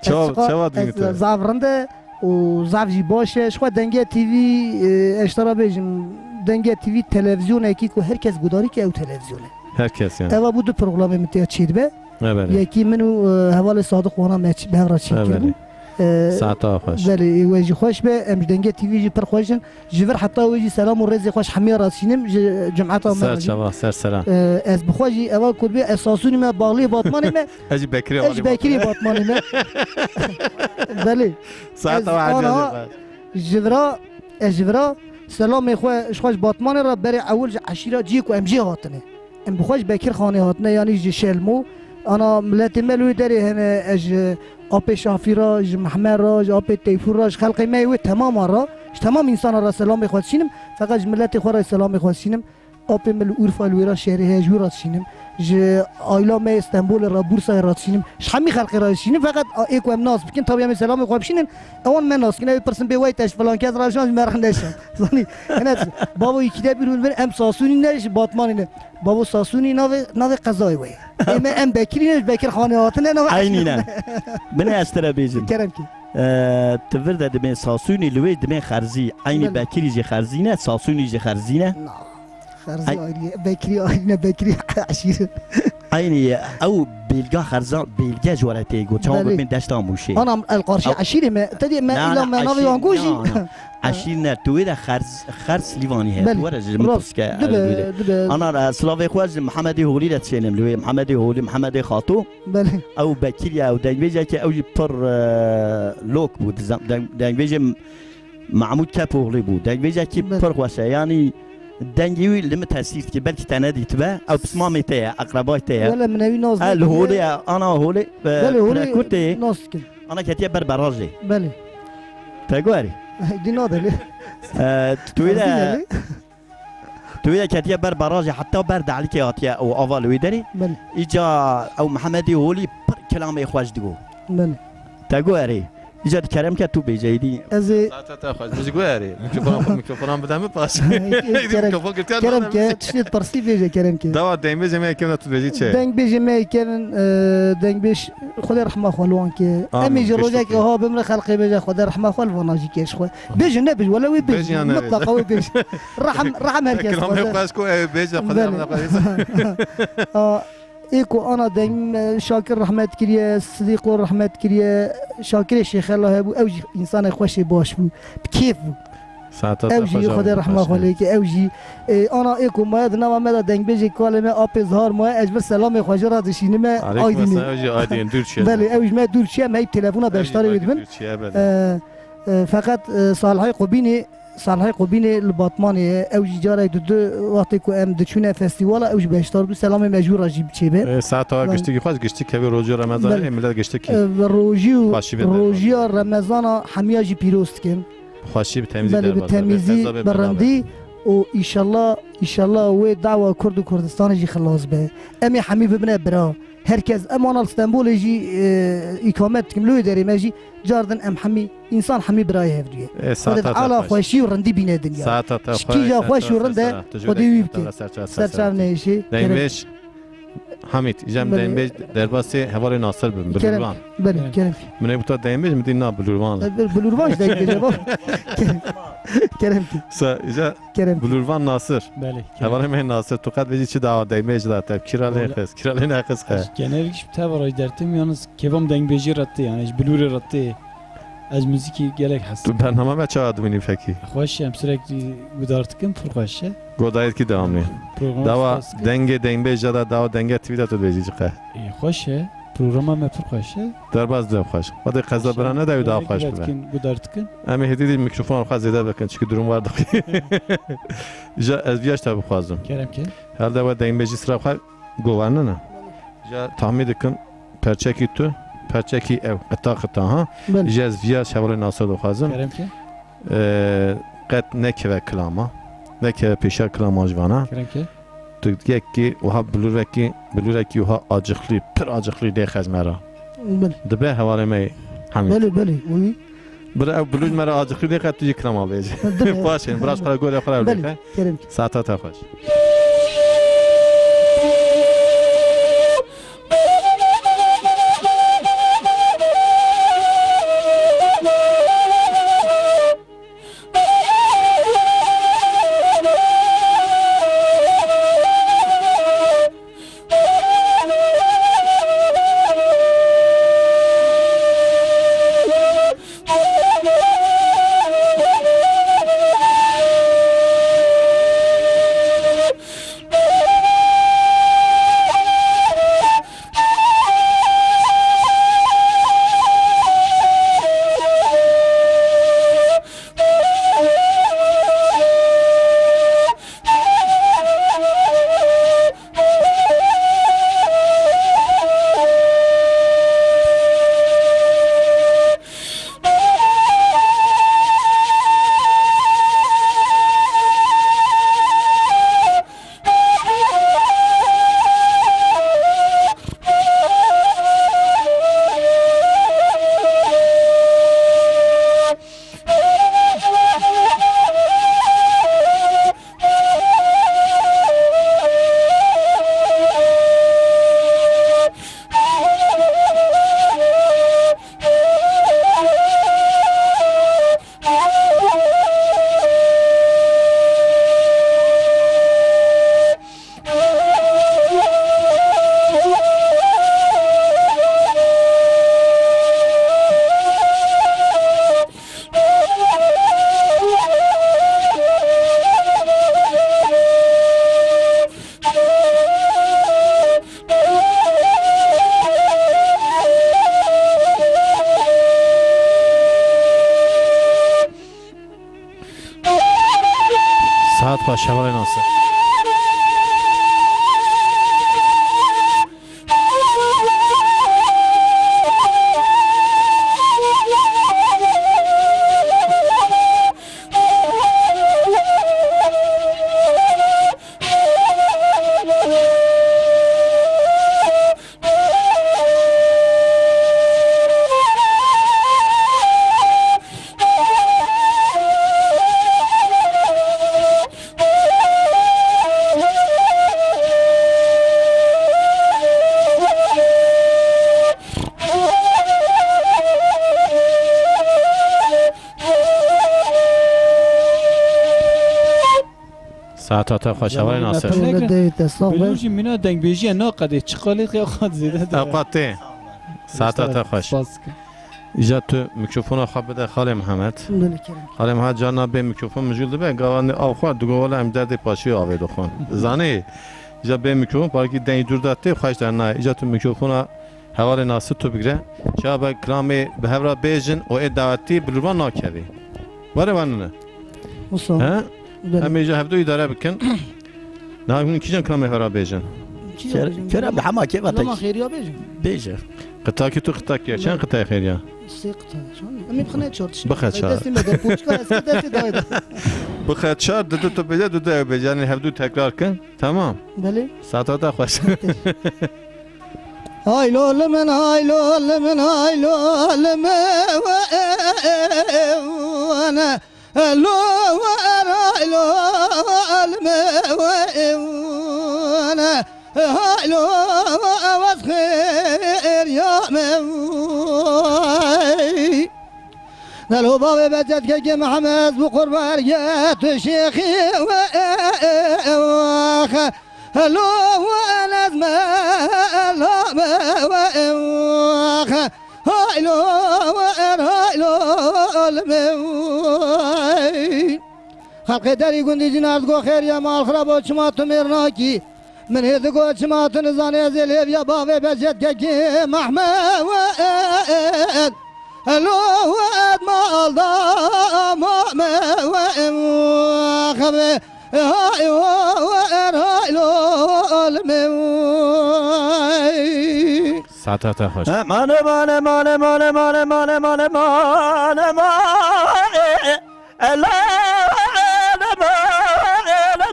Çawa, çawa dînî tu? Zaf rind e. û zaf jî baş e. Ji xwe Denge T V, e, ez ji te re bêjim, Denge T V televîzyonekî ku her kes gudarî ke ew televîzyon e. Her kes yani. Eva bû du programê min tê çêdibe. Evet. Yekî min û, e, hevalê Sadiq wana me ç-, bi hev re çêkiribû. Evet. E, Saeta xweş. Belê, ê we jî xweş be. Em ji Denge T V jî pir xweş in. Ji vir heta wê jî selam û rêzê xweş hemiya re dişînim. Ji cemeta me re jî. Ser çava, ser selam. E, ez bi xwe jî eva ku dibê ez Sasûnî me, Baxliyê Batmanê me. Ez jî Bekirê Ez jî Alî Bekirî Batmanî me. Belê. Saeta Ez we ana ecazê be. ji vira, ez ji vira selamê xwe ji xwe ji Batmanê re berê ewil ji eşîra cihê ku em jê hatine. Em bi xwe ji Bekir Xanê hatine, yanî ji Şelmo. Ana miletê me li wê derê hene, ez ji apê Şafî re, ji Mehme re, ji apê Teyfûr re, ji xelkê me yê wê temama re, ji temam însana re selamê xwe dişînim. Feqet ji miletê xwe re selamê xwe dişînim. Apê min li Urfa li wêra şerê heye, ji wî re dişînim. Ji aîla me yê Stenbolê re, Bursayê re dişînim. Ji hemî xelkê re dişînim. Feqet a, ê ku em nas bikin, tabî em ê selamê xwe bişînin. Ewan me nas dikin. Ew ê pirsin bê wey te ji filan kes re şan, ji me re neşan. Zanî? Hene bavo yekî de bîr hûn bin, em Sasûnî ne, ji Batmanê ne. Bavo Sasûnî navê, navê qezayê we ye. Ê me em Bekirî ne, ji Bekir Xanê hatine, navê Eynî ne. Binê ez te re bêjim. Kerem kî. Eee, tu vir de dibên Sasûnî, li wê dibên Xerzî. Eynî Belê. Bekirî jî Xerzî ne, Sasûnî jî Xerzî ne. Na. Xerzî Ay- ayrı, Bekirî ayrı ne, Bekirî eşîr. Eynî ew bêlga xerza, bêlge ji we re tê got. Çawa Belê. Bibên deşta Mûşê? Anam el qarşî Ew eşîrê me. Te dî me Na, îla na, me navê eşîr, wan got jî. na, na. Eşîr ne, tu wê de xerz, xerz Lîvanî heye. Belê. Tu were ji min Rast. pirske, Dibe, ez wê de. dibe. Ana, e, silavê xwe ji Mihemedê Holî re dişêlim li wê. Mihemedê Holî, Mihemedê Xato. Belê. Ew bekirî ye, ew dengbêjekê, ew jî pir, e, lok bû. Dizem-, deng-, dengbêjê Mahmûd Kepoğlu bû. Dengbêjekî Belê. pir xweş e. Yanî dengê wî li min tesîr dike. Belkî te nedîtibe. Ew pismamê te ye, eqrebay te ye. Wele min ewî nas E, li nekiriye. Holê ye, ana Holê, e, Belê, Holê Pirekûtê. nas dikin. Ana ketiye ber barajê. Belê. Te guherî. Dî nadelê. E, tu wê de Dî nelê. Tu wê de ketiye ber barajê, heta ber Dehlikê hatiye û ava li wê derê. Belê. Îca ew Mihemedê Holî pir kilamê xweş digo. Belê. Te got erê. Îca di kerem ke tu bêje êdî. Ez ê Saeta te xweş. Ji got erê. Mikrofon, mikrofon bide min paş. Kerem, Mikrofon girtiya kerem nane ke, min. Tiştê pirsî bêje kerem ke. Dawa dengbêjê me yekê tu dibêjî çi? Dengbêjê me yekê min, e, dengbêj Xwedê rehma xwe li wan ke. Amin. Em ê ji Giştî rojekê ki. ha bimre xelqê bêje Xwedê rehma xwe li vana jî ke ji xwe. Bêjin nebêj, wele wê Bêjin bêjin. yan nebêjin. Mitleqa wê bêjin. Rehm, rehm her kes Kilamê xwe. xweş ku ew bêje, Xwedê Belê. rehma xwe. Aa, ê ku ana deng, e, Şakir rehmet kiriye, Sidîqo rehmet kiriye, Şakirê Şêxela hebû, ew jî însanê xweşê baş bû, bi kêf bû. Saeta Ew te jî xweş Xwedê abi, rehma xweş xwe e. lê ke, ew jî, e, ana ê ku maye di nava me de dengbêjê kalê me Apê Zihar maye, ez ji vir selamê xwe ji re dişînime Aleyküm Aydînê. selam, ew jî Aydîn, dûr çiye. Belê, ew ji me dûr çiye, em hey telefona Ew jî beşdarê wê Aydîn dibin. dûr çiye, belê. E, e, feqet, e, Salihê Qubînê, Salihê Qubînê li Batmanê ye, ew jî carek di du wextê ku em diçûne festîwala, ew jî beşdar bû, selamê me ji wî re jî biçêbe. E, saeta Belê. giştikî xweş, giştik kevê rojiya Remezanê, Belê. e, millet giştikî. E, rojî û Xweşî bê rojiya Remezana hemiya jî pîroz dikin. Xweşî bi temizî Belê, bi derbas be, temizî, qeza bê bi bela be. rindî û îşallah, îşallah wê dawa Kurd û Kurdistanê jî xilas be. Em ê hemî bibine bira. Her kes, em ana li Stenbolê jî, e, îkamet dikim, li wê derê me jî cardin em hemî, însan hemî birayê hevdû ye. E, Xwedê saeta te Teala xweş. xweşî û rindî bîne dinya. Saeta te Ji xweş, kîja saeta xweş û te rind e, ser, tu ji Xwedê wî wî bike. te ser, ser, Ser ser, çav ser. neyşê. Kerem. Dengbêj Hamîd, îja em Belê. dengbêj derbasê hevalê Nasir bibin, Kerem. Bilûrvan. Belê, Kerem. Kerem. Min ê bi te dengbêj, min dî na Bilûrvan. E, Bil-, Bilûrvan jî dengbêj e, bab. Kerem. Kerem ki. Sa, îja Kerem ki. Bilûrvan Nasir. Belê, Kerem. Hevalê me Nasir, tu qet vêjî çi dawa dengbêj da te, kira lê Wala- xiz, kira lê nexiz xe. Ez genellik ji te ve raydertim, yalnız kêfa min dengbêjî re tê, yani ji Bilûrê re tê. Ez muzîkî gelek hez Tu dikim. bernama me çawa dibînî fekî? Xweş, em sürekli guhdar dikim, pir xweş e. Godayêtkî dewamlî. Programa Dawa spas dikim. dengê dengbêj ya da dawa dengê T V de tu dibêjî çi qe? Ê, xweş e. Programa me pir xweş e. Derbas de xweş. Xwedê qeza Xweş e. bira nede ew daha Gelek xweş guhdar bibe. dikim, guhdar dikim. Em ê hêdî dî mikrofona xwe zêde bikin, çikî durum war dixî. Îja ez viya ji te bixwazim. Kerem ke. Helde we dengbêjî sira xwe Govarnine. Îja tahmîn dikim perçekî tu, perçekî ew, qita qita ha. Belê. Îja ez viya ji hevalê Nasir dixwazim. Kerem ke. Ee, qet nekeve kilama. Nekeve pêşiya kilama ji vana. Kerem ke. Tu yekî wiha bilûrekî, bilûrekî wiha acixlî, pir acixlî dê xez me re. Belê. Dibe hevalê me Hemîd. Belê, belê, wî. Bira ew bilûr me re acixî nêxe, tu jî kilama bêje. Dibe. Baş e, bira ji xwe re gorê xwe re Belê, bêxe. Kerem ki. Saeta te xweş. Hat xweş, hevalê Nasir. Saeta te xweş, hevalê Nasir. Wele deyt, estağfurullah. Belû jî mîna dengbêjiya naqedê, çi qalê xeya xwe zêde de. Ewqat tê. Saeta te xweş. Spas dikim. Îca tu mikrofona xwe bide Xalê Mihemed. Bile kerem. Xalê Mihemed carna bê mikrofon mijûl dibe, gava ne av xwe, digo wela em derdê paşiyê avê dixwin. Zanî? Îca bê mikrofon, balkî dengê dûr de tê, xweş dernayê. Îca tu mikrofona hevalê Nasir tu bigire. Çawa be kilamê bi hev re bêjin û ê dawetî bi lûvan nakevî. Were wanine. Wisa. He? Belê. Em ê ji hevdu îdare bikin. Niha hûn kîjan kilamê hev re bêjin? Kîjan Kere, bêjin? Kere bi hema kêfa te. Lama xêriya bêjin. Bêje. Qitakî tu qitakî ye. Çend qitayê xêriya? Sê qita. Em ê bixine çar tişt. Bixe çar. Destê me de poçka, ez destê dayê de. Bixe çar, didu tu bêje, didu ew bêje. Yanî hevdu tekrar kin. Tamam. Belê. Saeta te xweş. Hay lol min, hay lol min, hay lol min, we, we, we, we, lo, we, hay lol min, we, we, we, we, hay lo, we, we, xêr ya min, we. Gelo bavê Becet kekê Mihemed bi qurban ye tu şêxî, we, we, we, we, Helo, we nezme, helo, we, we, we, haylo, we, haylo, lime, we. Xelqê derî gundî cînar digo xêriye mal xirabo çima tu mêr nakî. Min hê digo çima tu nizanê ez ê lêviya bavê Becet kekê Mehmed. Helo, we, we, malda, ma, me, we, we, xebe. Hay ho, er hay lo, lime. Saeta te xweş. Mane, mane, mane, mane. Ela, ela, ela, ela,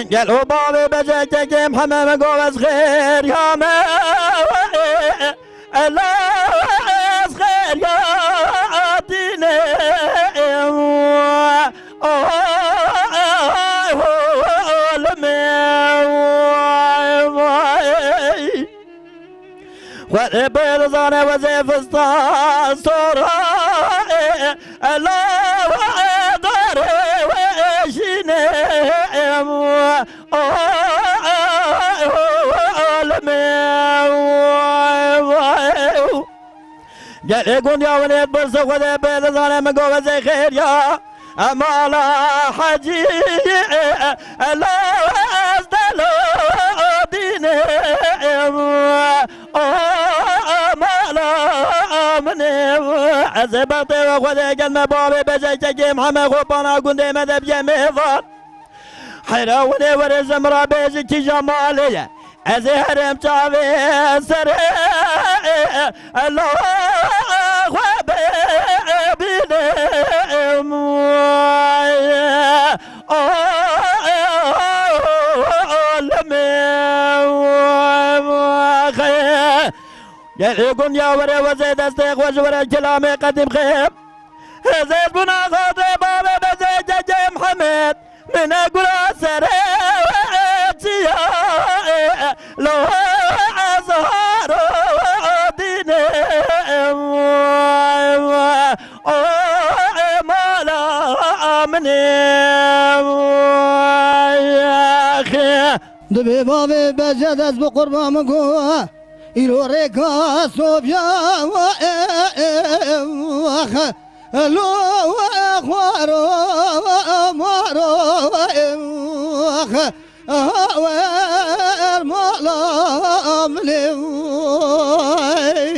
Gel o bavê Becet kekê Mihemed, gov ez xêriya me, ela ez xêriya dînê, o, o, o, o, lime. Xwedê pê dizane wezê fista sora, ela we darê we jînê, o, o, o, lime. Gelê gund ya winêt birse Xwedê pê dizane min gov ez ê xêriya. Emala hecî, ela ez delo dînê, o, emala min ê, ez ê bextê we Xwedê gel me bavê Becet kekê Mihemed xwe pana gundê me de biye mêvan. Heyra winê were ji min re bêjî kîja malê ye. Ez ê herêm çavê serê, ela xwe bibînim. Gelê gund ya were wezê destê xwe ji were kilamê qedîm xêb. Hezêz bûna xatê bavê bezê kekê Mihemed. Mine gula serê çiya, lo ez haro dînê, o mala min ê. Dibê bavê Becet ez bi qurban min got. Îro rêka Sofya, we, we, we, we, xwaro, we, maro, we, we, Hawer mala min ê wey.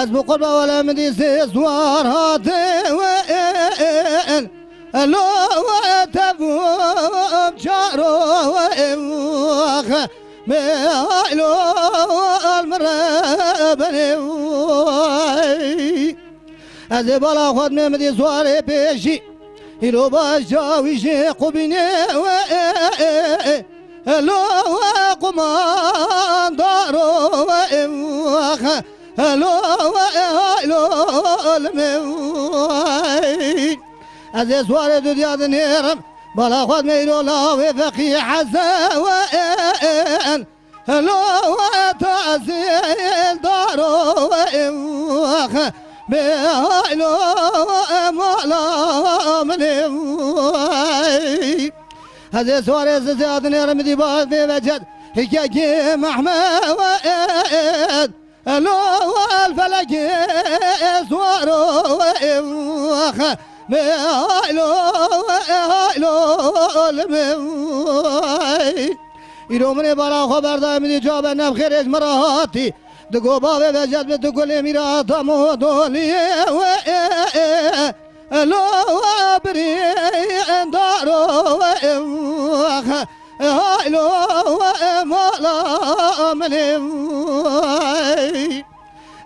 Ez bi qurba wele min dî sê swar hate wen. Elo we tevûm çaro we ew axe. Me haylo al min re benê wey. Ez ê bala xwe dimê min dî swarê pêşî. Îro baş çawî jê qubînê we. Elo we qumandaro we ew axe. Elo we haylo limê wey. Ez ê swarê tu diya dinêrim. Bala xwe dimê îro lawê feqî heze we. Elo we tehsîldaro we ew axe. Bê haylo we mala min ê wey. Ez ê swarê zizê dinêrim dî baz bê veced. Hikekê Mehme we ed. Elo we el felekê swaro we ew axe. Bê haylo we haylo limê wey. Îro min ê bala xwe berdayê min dî cabe nevxêrê ji min re hatî. Digo bavê veced bi tu kulê mîrata modoliyê we. Elo we birîndaro we ew axe. Haylo we mala min ê wey.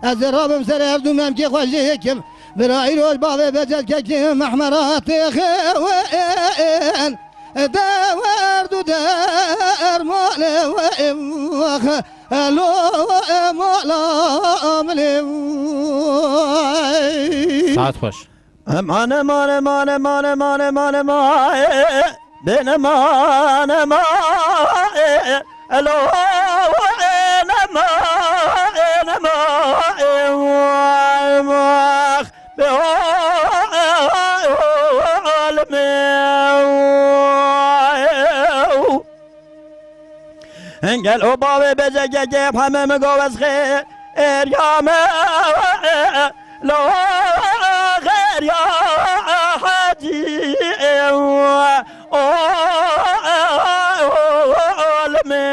Ez ê rabim ser her du memkê xwe jê yekim. Bira îroj bavê veced kekê Mehmera têxê wen. Dewer du dermanê we ew axe. Elo we mala min ê wey. Saet xweş. Eman, eman, eman, eman, eman, eman, eman, bêne man, eman, elo, ene man, ene man, eman, be, alemê. Gel o bavê bêje kekê heme min govez xêr ya me lo xêr ya hecî o limê.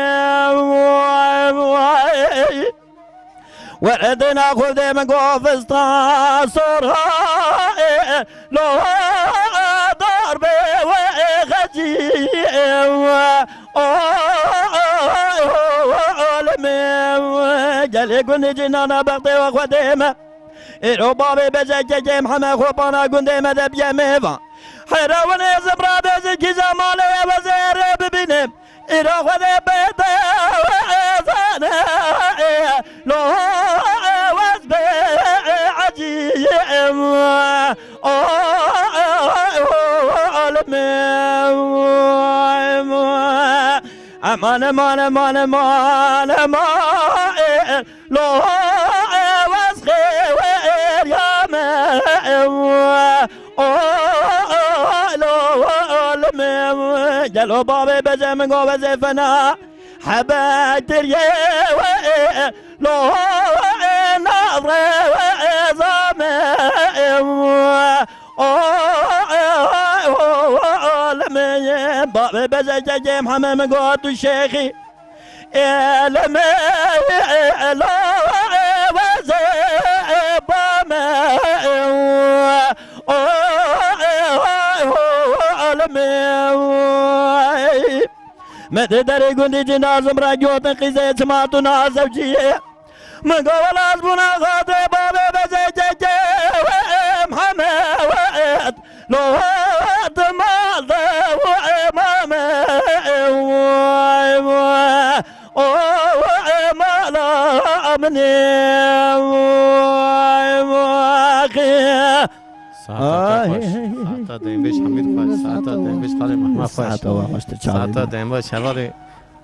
Werdêna xwedê min govista sor ha lo darbê we xecî. Olemê gelê gundê cînana bextê we xwedê me. Êro bavê bêje kekê heme xwe pana gundê me de biye mêvan. Hera winê zibra bêjî kîja malê ew ez ê rê bibînim. Îro xwedê bêde we zane lo wez bê ecî. Olemê. Eman, eman, eman, eman, eman. Lo wez xêr ya me. Olemê. Gelo bavê bêje min govez ê fena. Hebe tiriyê we lo navre we zame. Olemê. Bavê bêje kekê heme min got tu şêxî. Êlemê lo weze bame. Olemê. Me di derê gundî cîna zimra gotin qîzê çima tu nazewciyê. Min go wela ez bûna xatirê bavê bêje kekê we em heme we et. Lo het mal de we emame we we. O we emala amine we we. Saeta te xweş. Saeta Dengbêj Hamîd xweş. Saeta Dengbêj Xalê Mehmet xweş. Saeta we xweştir çavê Saeta me. Dengbêj hevalê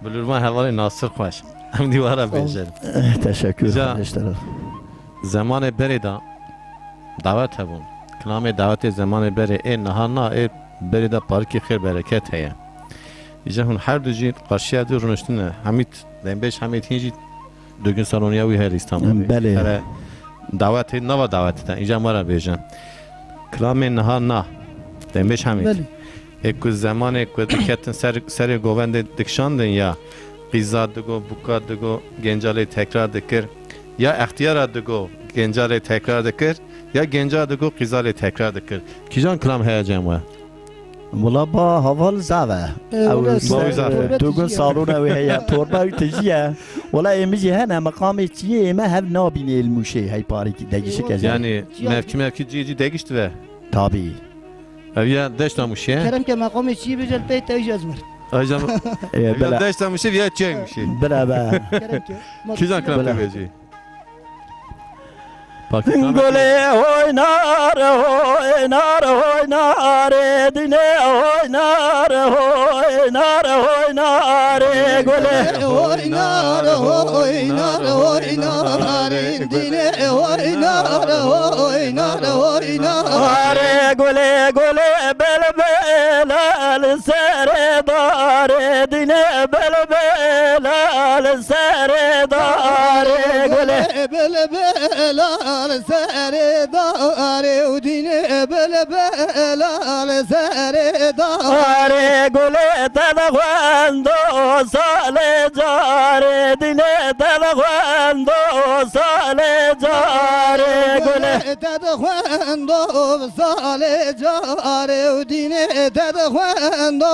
Bilûrvan hevalê Nasir xweş. Em dî wara bêjin. Eh, teşekkür. Îca kardeşler. Zemanê berê de dawet hebûn. Kilamê dawetê zemanê berê ê niha na ê berê de parikê xêr bereket heye. Îca hûn her du jî qarşiya dî rûniştine. Hemîd, Dengbêj Hemîd hîn jî dugin saloniya wî her Îstanbulê. Belê. Here dawetê nava dawetê de. Îca me re bêjin. Kilamê niha na. Dengbêj Hemîd. Belê. Ê ku zemanê ku diketin ser, serê govendê dikişandin ya, qîza digo, buka digo, genca lê tekrar dikir, ya extiyara digo, genca lê tekrar dikir, ya genca digo, qîza lê tekrar dikir. Kîjan kilam heye cem we? Wila ba heval zaf e. E, Ew wila ser, zaf e. Torbe tu gun tijî ye. Salona wê heye, torbe wî tijî ye. Wila ê min jî hene, meqamê çiyê ê me hev nabînê li Mûşê, hey parîkî degişik ez. Yani çiya mevkî mevkî ciyê cî degişt ve. Tabii. Ev ya deşta Mûşê. Kerem ke meqamê çiyê bêje li pey te jî ez mir. Ay can. E, ya bela. Deşta Mûşê ya çiyê Mûşê. Bela be. Kerem ke. Kîjan kilam Bela. Te bêjî? Gulê hoynar, hoynar, hoynar, dînê hoynar, hoynar, hoynar, gulê hoynar, hoynar, hoynar, dînê hoynar, hoynar, hoynar. Are gulê, gulê, bilbila li serê darê, dînê bilbila li serê darê, gulê. Bilbila li serê darê û dînê bilbila li serê darê. Are gulê, te dixwendo salê carê, dînê te dixwendo salê carê, gulê. Te dixwendo salê carê û dînê te dixwendo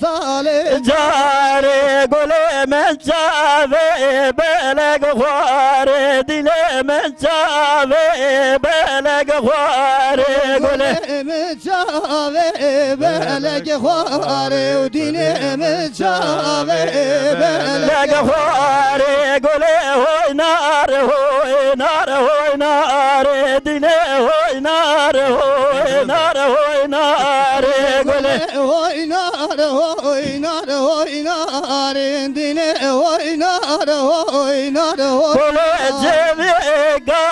salê carê, gulê, min çavê belek xwarê, dînê min çavê belek xwarê, gulê. Min çavê belek xwarê û dînê min çavê belek xwarê, gulê, hoynar, hoynar, hoynar, dînê hoynar, hoynar, hoynar, gulê. Hoynar, hoynar, hoynar, dînê hoynar, hoynar, hoynar. Gulê civîka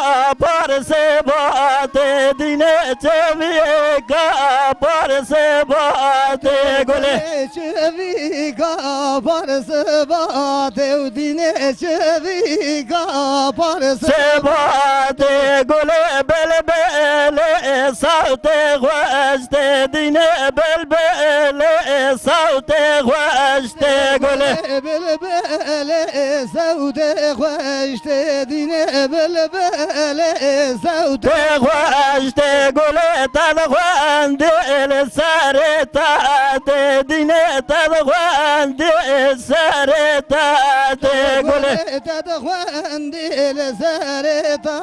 parsê batê, dînê civîka parsê batê, gulê. Çivîka parsê batê û dînê çivîka parsê. Sebatê gulê belbelê sawtê xweş tê, dînê belbelê sawtê xweş tê, gulê. Bilbelê sewdê xweş tê, dînê bilbelê sewdê xweş tê, gulê, te dixwendî li serê te tê, dînê te dixwendî li serê te tê, gulê. Te dixwendî li serê te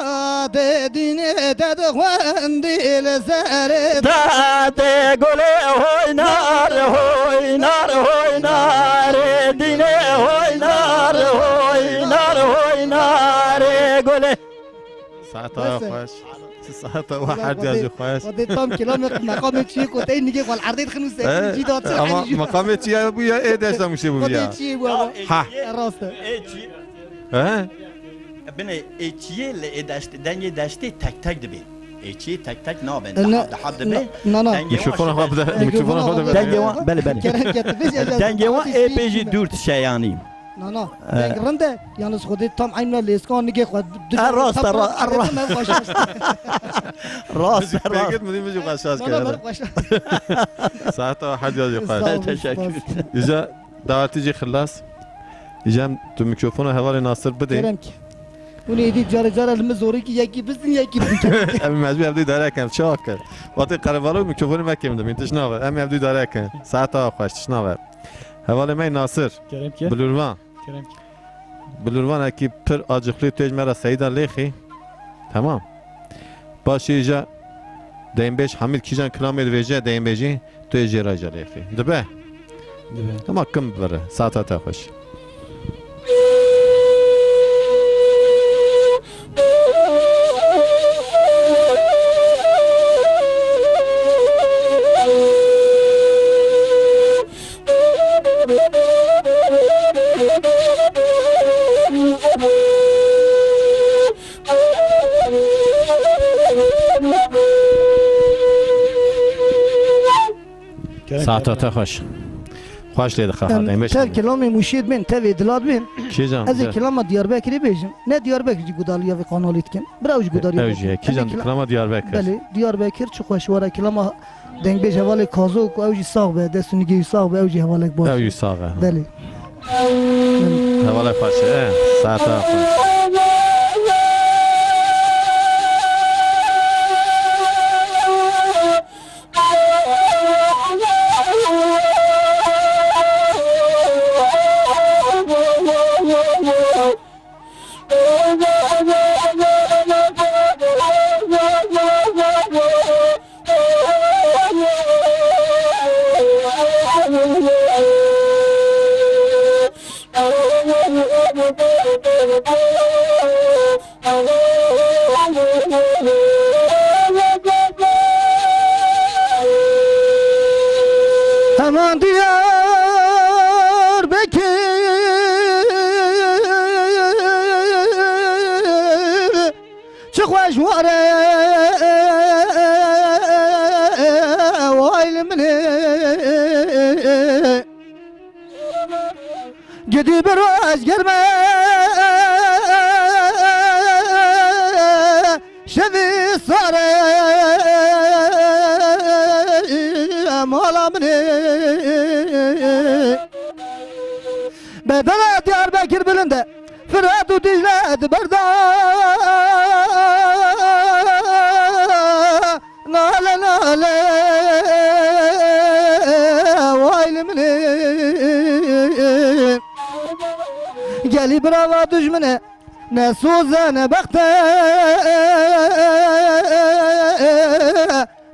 tê, dînê te dixwendî li serê te tê, gulê, hoynar, hoynar, hoynar, dînê hoynar, hoynar, hoynar, gulê. Saeta Bes e. Xweş. Saeta we Wala her diya xwedê, jî xweş. Xwedê tam kilamê meqamê çiyê koteyî nigê xwe li erdê dixin û sekinî cî da çi ama elî jî da. Meqamê çiyê bû ya, ê deşta Mûşê bû ya. Xwedê çiyê bû ama. Ha. Rast e. Ê çiyê. He? Binê ê çiyê li ê deştê, dengê deştê tek tek dibê. Ê çiyê tek tek nabin. E, ne, dihab dihab dibê. Na, na, na. Dengê Mikrofona xwe bide, mikrofona xwe bide. Dengê wan, belê, belê. Kerem ke tu bêjî, ez Dengê wan ê pê jî dûr dişe yanî. Na, na. E. Deng rind e. Yalnız xwedê tam eynû lêskan nigê xwe. E, rast e, ra-, ra-, rast e, rast. Pêkêt min dî min jî xweş şaz kir. Saeta we her diya jî xweş. Sağ olun, teşekkür. Îca davetî jî xilas. Îca tu mikrofona hevalê Nasir bidê. Kerem ki. Hûn êdî care care li min zorî ki yekî bizin, yekî bizin. Em mecbûr ev dî dare kin. Çawa kir? Wextê qerevala û mikrofonê me kêm dibîn. Tişt nabe. Em ev dî dare kin. Saeta we xweş, tişt nabe. Hevalê me Nasir. Kerem ki. Bilûrvan. Kerem ki. Bilûrvanekî pir acixlî tu ê ji me re seyda lêxî. Temam. Paşê îja deymbêj Hamîd kîjan kilamê dibêje deymbêjî tu ê jê re jî lêxî. Dibe? Dibe. Hema kim bibire. Saeta te xweş. Saeta te xweş. Xweş lê dixe. Em, Hatay, meşe. Tev kilamê Mûşiyê dibên, tevê dila dibên. Kîjan? Ez ê kilama Diyarbekirê bêjim. Ne Diyarbekir jî gudaliya vê kanalî dikin. Bira ew jî gudaliya vê. Ew jî ye. Kîjan, em ê kila-, kilama Diyarbekir. Belê, Diyarbekir çi xweş were kilama dengbêj hevalê Kazo ku ew jî sax be, dest û nigê wî sax be, ew jî hevalek baş. Ew jî sax e. Belê. Hevalek xweş e. Saeta xweş. Heman Diyarbekir, çi xweş ware, way li min e. Gidî bi roj germe şevî sare mala min ê. Bedena Diyarbekir bilind e, Firat û Dicle di ber de. Nale, nale, way li min ê. Gelî birava dujmin e, ne soz e, ne bext e,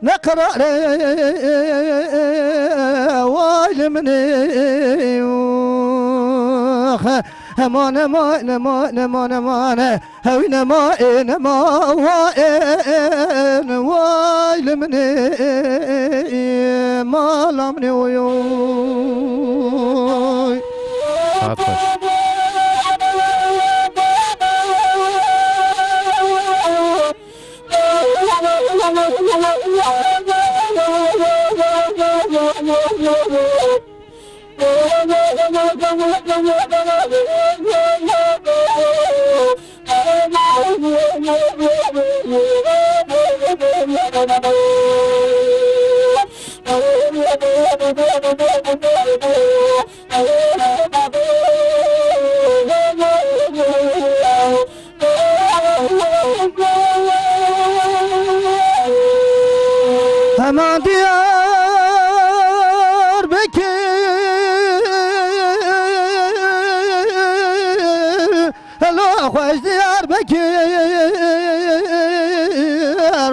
ne qerar e, way li min ê. Ox. Heman, heman, heman, heman, heman. Hewî nema, ê nema, wa ên, way li min ê, mala min ê, oy, oy. Saet xweş. Heman Diyarbekir, helo xweş Diyarbekir,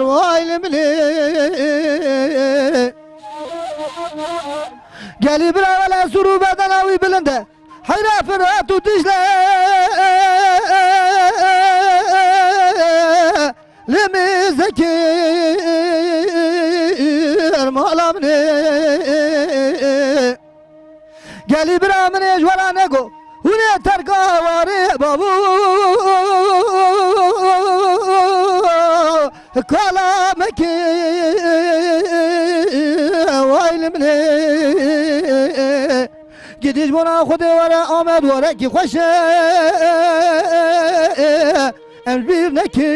way li min ê. Gelî bira wele sur û bedena wî bilind e. Heyra Firat û Dicle li min zekir mala min ê. Gelî bira min ê ji we re nego, hûn ê terka warê babû. Kala me kê, way li min ê. Gidî ji bona Xwedê were Amed, werekî xweş e, em ji bîr nekin,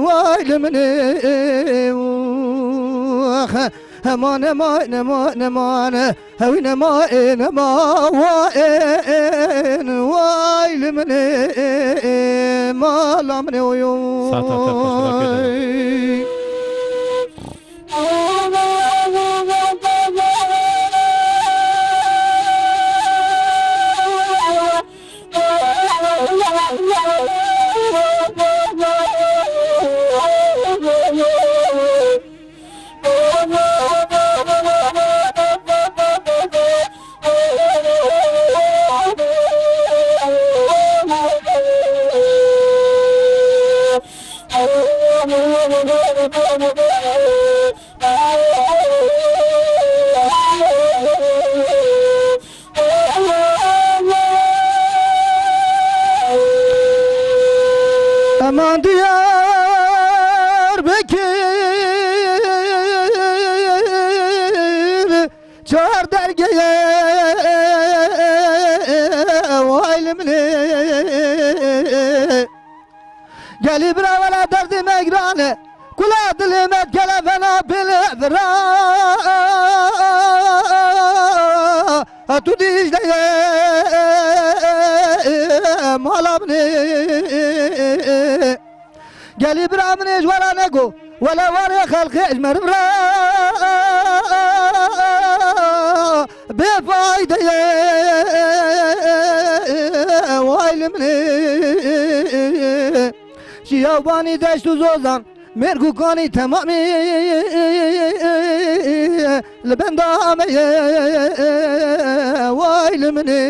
way li min ê. Heman, heman, heman, heman, hewî nema, ê nema, wa ên, way li min ê, mala min ê, oy, oy. Saeta te xweş, rakê de. Çar dergeye, vay li min ê. Gelî bira wela derdê me giran e. Kula dilê me kelevena bêle vira. Tu Dîcle ye, mala min ê. Gelî bira min ê ji wela nego, wela warê xelqê ji meriv re bê fayde ye, way li min ê. Şiyabanî deşt û zozan, mêrg û kanî temamî li benda me ye, way li min ê.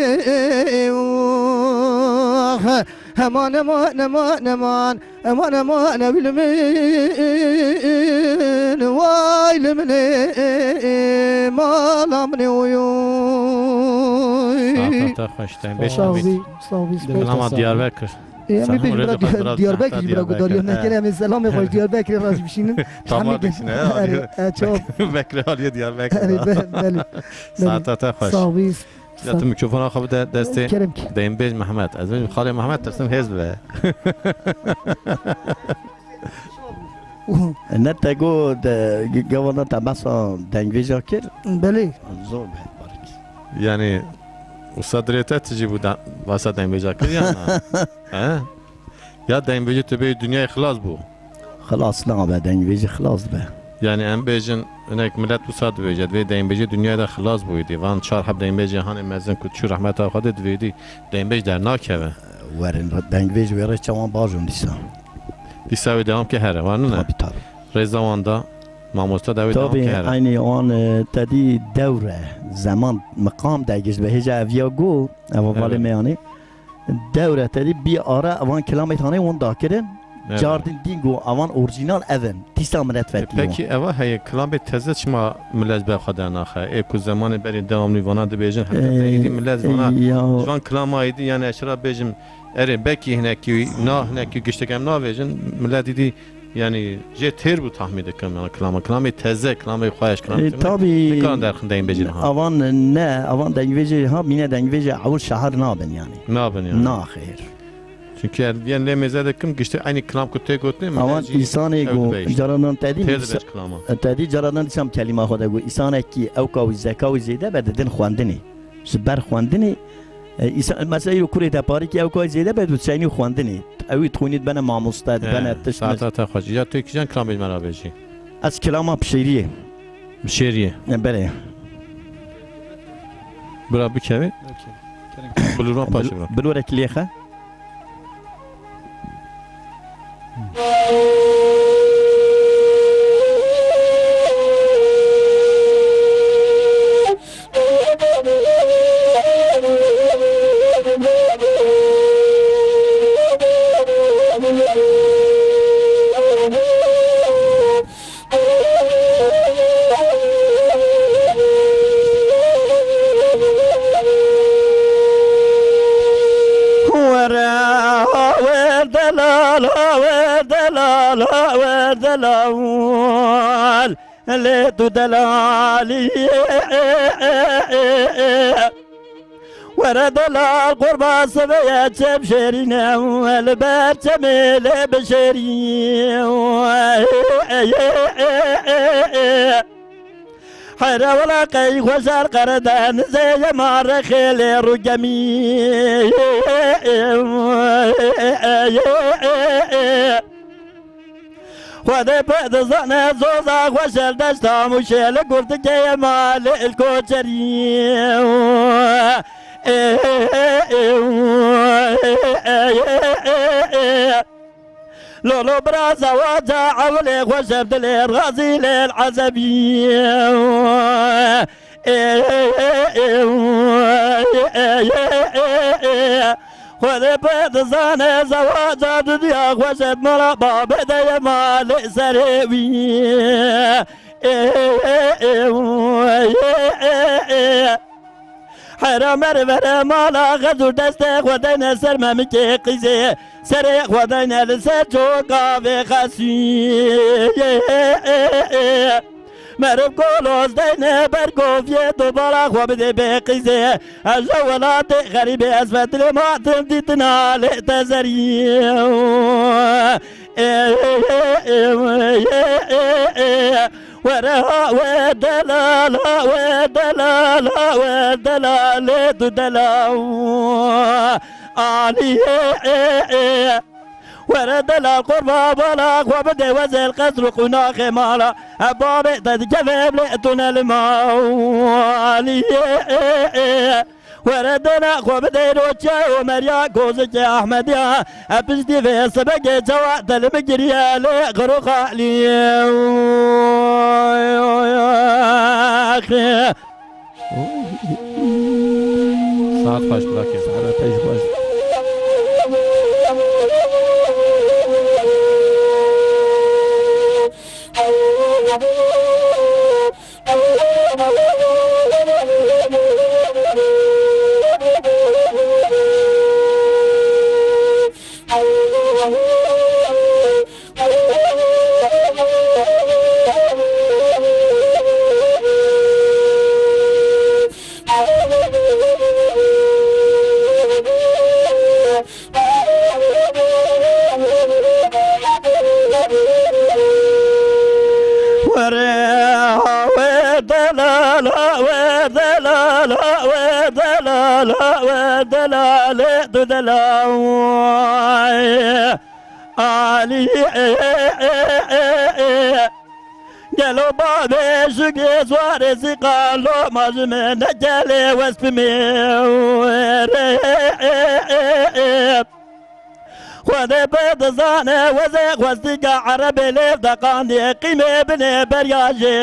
Heman, heman, heman, heman. Eman, eman, ewî li min, way li min ê, mala min ê, oy, oy. Saeta te xweş, te bêş Sağ ol, Hamîd. Sağ ol, sağ ol. Dilama Diyarbekir. Ê, em ê Selam bêjin rêz bira xweş, bira Diyarbekir Diyarbekir jî bira gudariya Diyarbekir. Nekene, em ê selamê xweş Diyarbekirê re jî bişînin. Tamam, Hamîd, dikişine, erê, erê, e, çawa? Bekre aliyê Diyarbekir. Erê, be-, belê, belê. Saeta te xweş. Sağ ol. Ya tu mikrofona xwe bide destê Kerem ki. Deynbêj Mehmet. Ez bêjim xalê Mehmet, tirsim hêz bibe. Ne te got, e, ge-, gavana te behsa dengbêja kir? Belê. Zor be, barik. Yani, usa dirê te tijî bû de-, behsa dengbêja kir ya na? He? Ya dengbêjê tu bê dinyayê xilas bû. Xilas nabe, dengbêjî xilas dibe. Yani em bêjin, hinek milet wisa dibêje, divê dengbêjê dinyayê de xilas bûyî dî. Van çar heb dengbêjê hanê mezin ku çû rehmeta Xwedê divê dî dengbêj dernakeve. Werin, dengbêj wê rê çawan bajon dîsa. Dîsa wê dewam ke here, var nine? Tabii, tabii. Rêza wan da, mamosta da wê dewam Tabii, ke here. Aynı wan, e, tedî dewre, zeman, miqam de giş be hêja eviya go, eva valê Evet. me yani. Dewre tedî bî ara evan kilamê tanê hûn dakirin. Evet. Cardin dîn go avan orjînal ev in. Dîsa milet E, fetî pekî wan. Eva heye kilamê teze çima milet be xwe dernaxe? Ê ku zemanê berê dewamlî vana dibêjin, heta Ê, te êdî milet vana ya. Ji van kilama êdî, yani ez şira bêjim, erê, bekî hinekî, na hinekî giştek em navêjin, milet êdî Yani jê têr bû tahmîn dikim, yani kilama, kilamê teze, kilamê xweş, kilamê Ê, tune. Tabî, Nikarin derxin dengbêjê niha. Avan ne, avan dengbêjê ha, mîne dengbêjê ewil şahar nabin yani. Nabin yani. Na xêr. Çünkü yani, yani lê mêze dikim, giştî aynı kilam ku tê gotinê, Avan mîne jî insanê ew go, dibe işte. Caranan tedî Têr nivîsa-, dibe kilama. Tedî caranan dîsam kelîma xwe de go, insanekî ewka wî zeka wî zêde be didin xwendinê. Ji ber xwendinê, e, îsa-, mesela îro kurê te parîkî ew kay zêde be, tu çeynî xwendinê. Ew ê dixwînî dibene mamoste, dibene He, tişt saeta te xweş. Ya tu kîjan kilamê ji me re bêjî? Ez kilama Pişêriyê. Pişêriyê. E, belê. Bira bikevê. Okey. Kerem. Bilûran paşê bira. Bilûrekî lêxe. Were, wer delal, wer delal, wer delal, lê tu delalî. Were delal qurban sibê çem şêrîne, li ber çemê lê bişêrî. Here wela qey xweşer qere denizê ye ma rexê lê rûgemî. Xwedê pê dizane zoza xweş el deşta Mûşê li gurtikê ye malê il koçerî. Lolo bira zewaca ewlê xweş ev dilê razî lê el ezebî. Xwedê pê dizane zewaca didiya xweş et mala babê de ye malê serê wî. Here merivere mala xezûr destê xwe deyne ser memikê qîzê. Serê xwe deyne li ser coka vê xesî. Meriv koloz deyne ber goviyê, dubara xwe bidê bê qîzê. Ez ji welatê xerîbê, ez fetilê matim dîtina lê te zeriyê. Ê, ê, ê, ê, ê, ê, ê, ê. Were ha we delal, ha we delal, ha we delal, lê tu delal. Aliyê, ê, ê. Were delal qurba bala xwe bide wezêl qesr û qunaxê mala. E babê te dikeve lê tu ne li maliyê. Were dena xwe bide roçe û meriya kozikê Ahmediya. E piştî vê sebegê çawa te li min kiriye lê xiroxa aliyê. Saet xweş, birakê. Saet xweş. Were ha we delal, ha we delal, ha we delal, ha we delal, tu delal. Ali, e, e, e, e. Gelo babê şikê zwarê zîqalo ma ji min negelê wespimê. Xwedê bi dizane wezê xwestîka erebê lêv deqandî qîmê binê berya jê.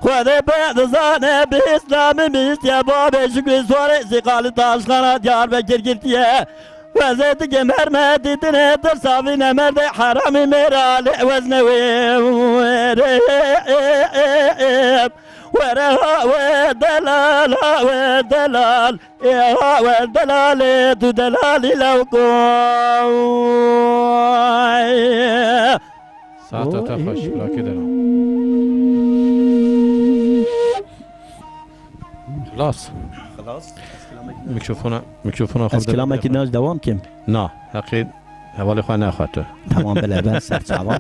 Xwedê pê dizane bi îslamî bihîstiye babê şikrî zorê zîqalî taşxana Diyarbekir girtiye. Wezê dike merme dîtinê tirsa vîne merdê heramî mêra lê wezne wê. Were ha we delal, ha we delal. Ê ha we delalê tu delalî lewko. Saeta te xweş, birakê delal. Xilas. Xilas. Mikrofona, mikrofona xwe Ez bide kilamekî bide. Naj dewam kim? Na, heqê hevalê xwe nexwe tu. Tamam, bile ben ser çava.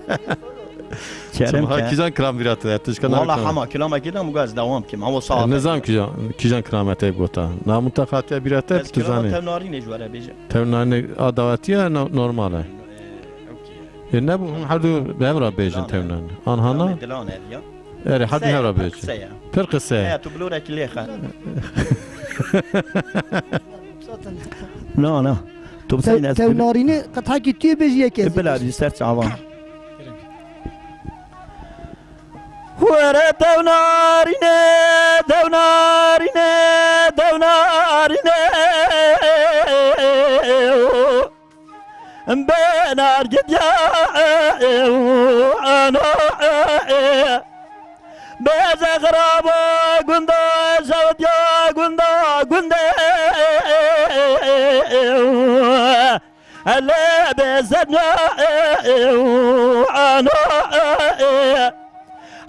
Kerem Çima ke. Kîjan kilam vîra te, tişka Wala navê kilam. Hema kilamekî de muga ez dewam kim. Ama saat. Nizam kîjan, kîjan kilamete gota. Namûta xatiye bîra te, Ez tu kilama zanî. Tev narînê ji were bêje. Tev narînê a dawetiye no-, normal e. Ee, okey. Ê, ne bu, hûn her du bi hev re bêjin Dilan e. Tev narînê. Anhana? Dilan e, ya. Erê, her du Qise hev ya, re pir bêjin. Qise ya. Pir qise ye. He, tu bilorek lê xer. Na, na. Tu Tev-, biseyne ez tev bil- narînê qet hekî tu yê bêjî yekê E, ez bila bêjim. Bî ser çavan. Were tev narînê, tev narînê, tev narînê. Bê nargit ya, e, e, ana, e, e. Bê zexrabo gunda, şewtiya gunda, gundê. Lê bê zenya, e, e, ana, e, e.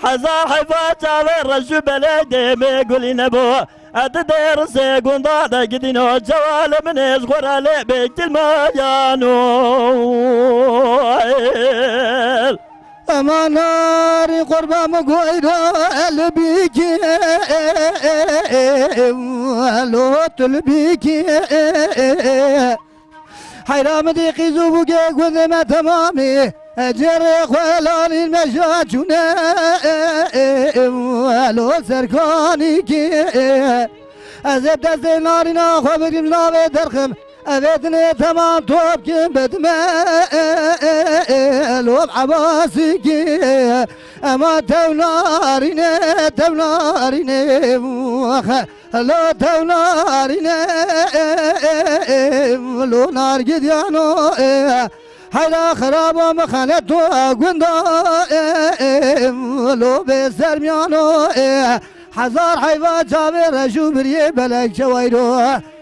Hezar heyfa çavê reş û belê dêmê gulî nebû. Ez di dêrisê gunda de gidîno, cewalê min ê ji xwe re lê bê kilmayano. Ema narî qurba min goyra el bîkî, lo tu li bîkî. Heyra min dî qîz û bûgê gundê me temamî. Cêrê xwe lalîn me ji çûne, lo serkanîkî. Ez ê bi destê narîna xwe bigrim navê derxim. Evê dinê temam top kim bedime, lo bi ebasîkî. Ema tev narîne, tev narîne, Lo tev narîne, lo nargidiyano, heyra xiraba mixene tu gunda, lo bê sermiyano, hezar heyva çavê reş û biriyê belek çeweyro.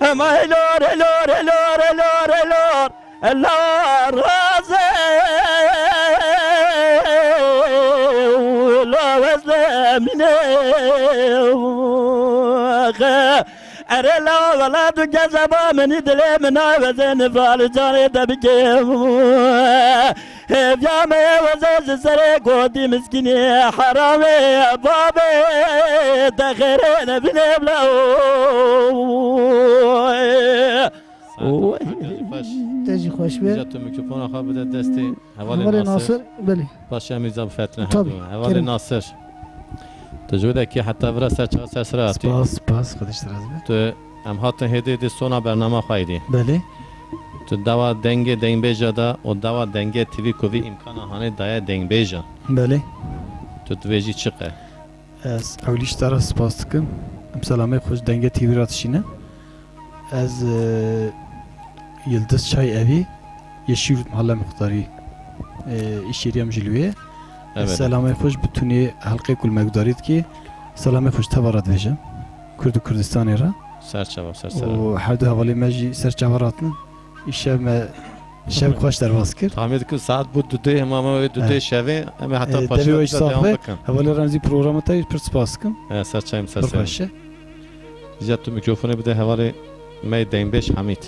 Hema elor, elor, elor, elor, elor. Elor razê, lo wezle mine. Ere la wela tu kezeba menî dilê min a wezê nival canê te bikêm. Hêviya me ye weze ji serê gotî miskînê heramê babê te xêrê nebîne bila. Saet Oy. Te jî xweş. Te jî xweş be. Îca tu mikrofona xwe bide destê hevalê Hevalê Nasir. Nasir, belê. Paşê em îca bifetine Tabii, hevdû. Hevalê Kerem. Nasir. Tu ji wê dekî heta vira ser çawa ser sira hatî? Spas, spas, Xwedê ji te razî be. Tu, em hatin hêdî hêdî sona bernama xwe êdî. Belê. Tu dawa dengê dengbêja da û dawa dengê T V ku vî îmkana hanê daye dengbêja. Belê. Tu dibêjî çi qe? Ez ewilî ji te re spas dikim. Em selamê xwe ji Dengê T V re dişîne. Ez, e, Yildiz Çay Evî, Yeşîl Mahalle Muxtarî, e, îşêriyem ji li wê ye. Ez Evet. selamê xwe ji bitunê helqê ku li me gudarî dikê, selamê xwe ji teva re dibêjim. Kurd û Kurdistanê re. Ser çava, ser çava. Û her du hevalê me jî ser çava re hatin. Îşev me şev xweş derbas kir. Tahmin dikim saet bû dudê, hema me wê dudê Evet. şevê, em ê heta E, paşê devê de wê bize sax dewam be. bikin. Hevalê Remzî, programa te jî pir spas dikim. E, ser çayim, ser Pir çayim. xweş e. Îca tu mikrofonê bide hevalê me dengbêj Hamîd.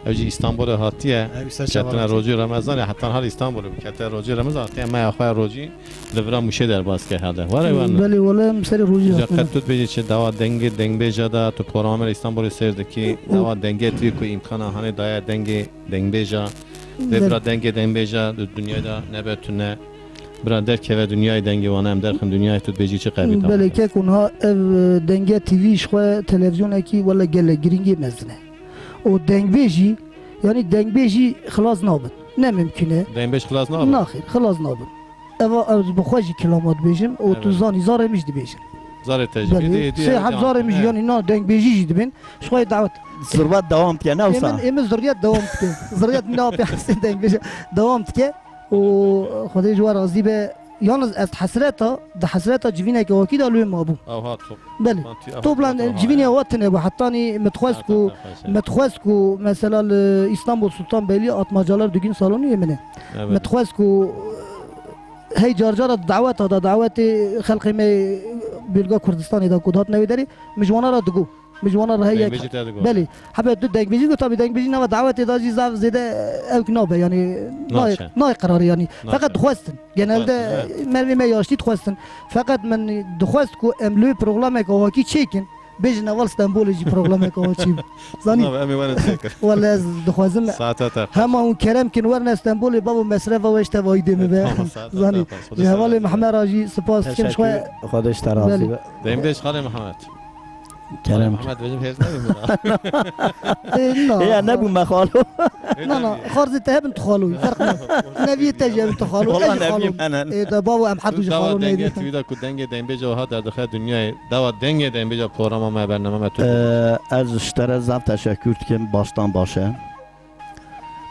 Ew jî Îstanbulê hatiye. Ew ser çava Ketine rojî Remezanê, heta niha li Îstanbulê bû. Kete rojî Remezan hatiye meya xwe ya rojî li vira Mûşê derbas kir herde. Were werne. Belê, wele em serê rojî Îca hatine. qet tu dibêjî çi dawa dengê dengbêja da, tu programa me li Îstanbulê seyr dikî, Û dawa dengê tu ku îmkana hanê daye dengê dengbêja. Vê Belê. bira dengê dengbêja di dinyayê de nebe tune. Bira derkeve dinyayê dengê wan, em derxin dinyayê tu dibêjî çi qevî tam Belê, hebe. keko niha ev, e, Denge T V ji xwe televizyonekî wele gelek girîngî mezin e. Û dengbêjî, yanî dengbêjî xilas nabin. Ne mimkun e. Dengbêj xilas nabin? Naxêr, xilas nabin. Eva ez bi xwe jî kilama dibêjim û tu Evet. zanî zarê min jî dibêjin. Zarê te jî Belê. bêdê, hêdî Sê heb zarê min jî, yanî na dengbêjî jî dibin. Ji xwe dawet. Zirvat dewam dike, ne wisa? Êmin, êmin ziriyet dewam dike. Ziriyet min ne apê hesên dengbêje dewam dike. Û Xwedê ji we razî be. Yalnız ez hesreta, di hesreta civîneke wakî de li wê mabûm. Ew hat top. Belê. Man tu ew Toplan hat civînê wa tine bû. Hetanî min dixwest ku, Ha, ha, ha, ha. min dixwest ku mesela li Îstanbul Sultanbeyli Atmacalar Düğün Salonu yê min e. Evet. Min dixwest ku hey car cara di daweta de, dawetê xelkê me Bêlga Kurdistanê de ku dihatine wê derê, min ji wana re digot. Min ji wana re hey yek. Dengbêjî te digot. Belê. Hebe tu dengbêjî got, tabî dengbêjî nava dawetê de jî zaf zêde ewk nabe, yanî nayê, Naçe. nayê qerarê yanî. Naçe. Feqet dixwestin. Genelde Dixwestin, he. mervê me yaştî dixwestin. Feqet min dixwest ku em li wê programeke wakî çêkin. Bêjin heval Stenbolê jî programeke wa çî bû. Zanî? Na, em ê werin çêkin. Wele ez dixwazim Saeta te xweş. hema hûn kerem kin werne Stenbolê, bavo mesrefa we ji tevayî dê min be. Tamam, saeta Zanî? te xweş. Xwedê Ji hevalê selamet Mehmera jî spas dikim ji xwe. Teşekkür. Xwedê ji te razî Belê. be. Dengdêş xalê Mehmet. Kerem. Mehmet bêjim hêz nebî min. Ê, na. Ê, ya nebû me xalo. Na, na, xarzê te hebin tu xalo yî, ferq nake. Neviyê te jî hebin tu xalo, Wala ez jî xalo. neviyê me ne. Ê, de bavo em her du jî Dawa xalo dengê neyî. T V'da ku dengê dengbêja wiha derdixe dinyayê. Dawa dengê dengbêja programa me, bernama me tu. Ee, ez ji te re zaf teşekkür dikim, baştan başe.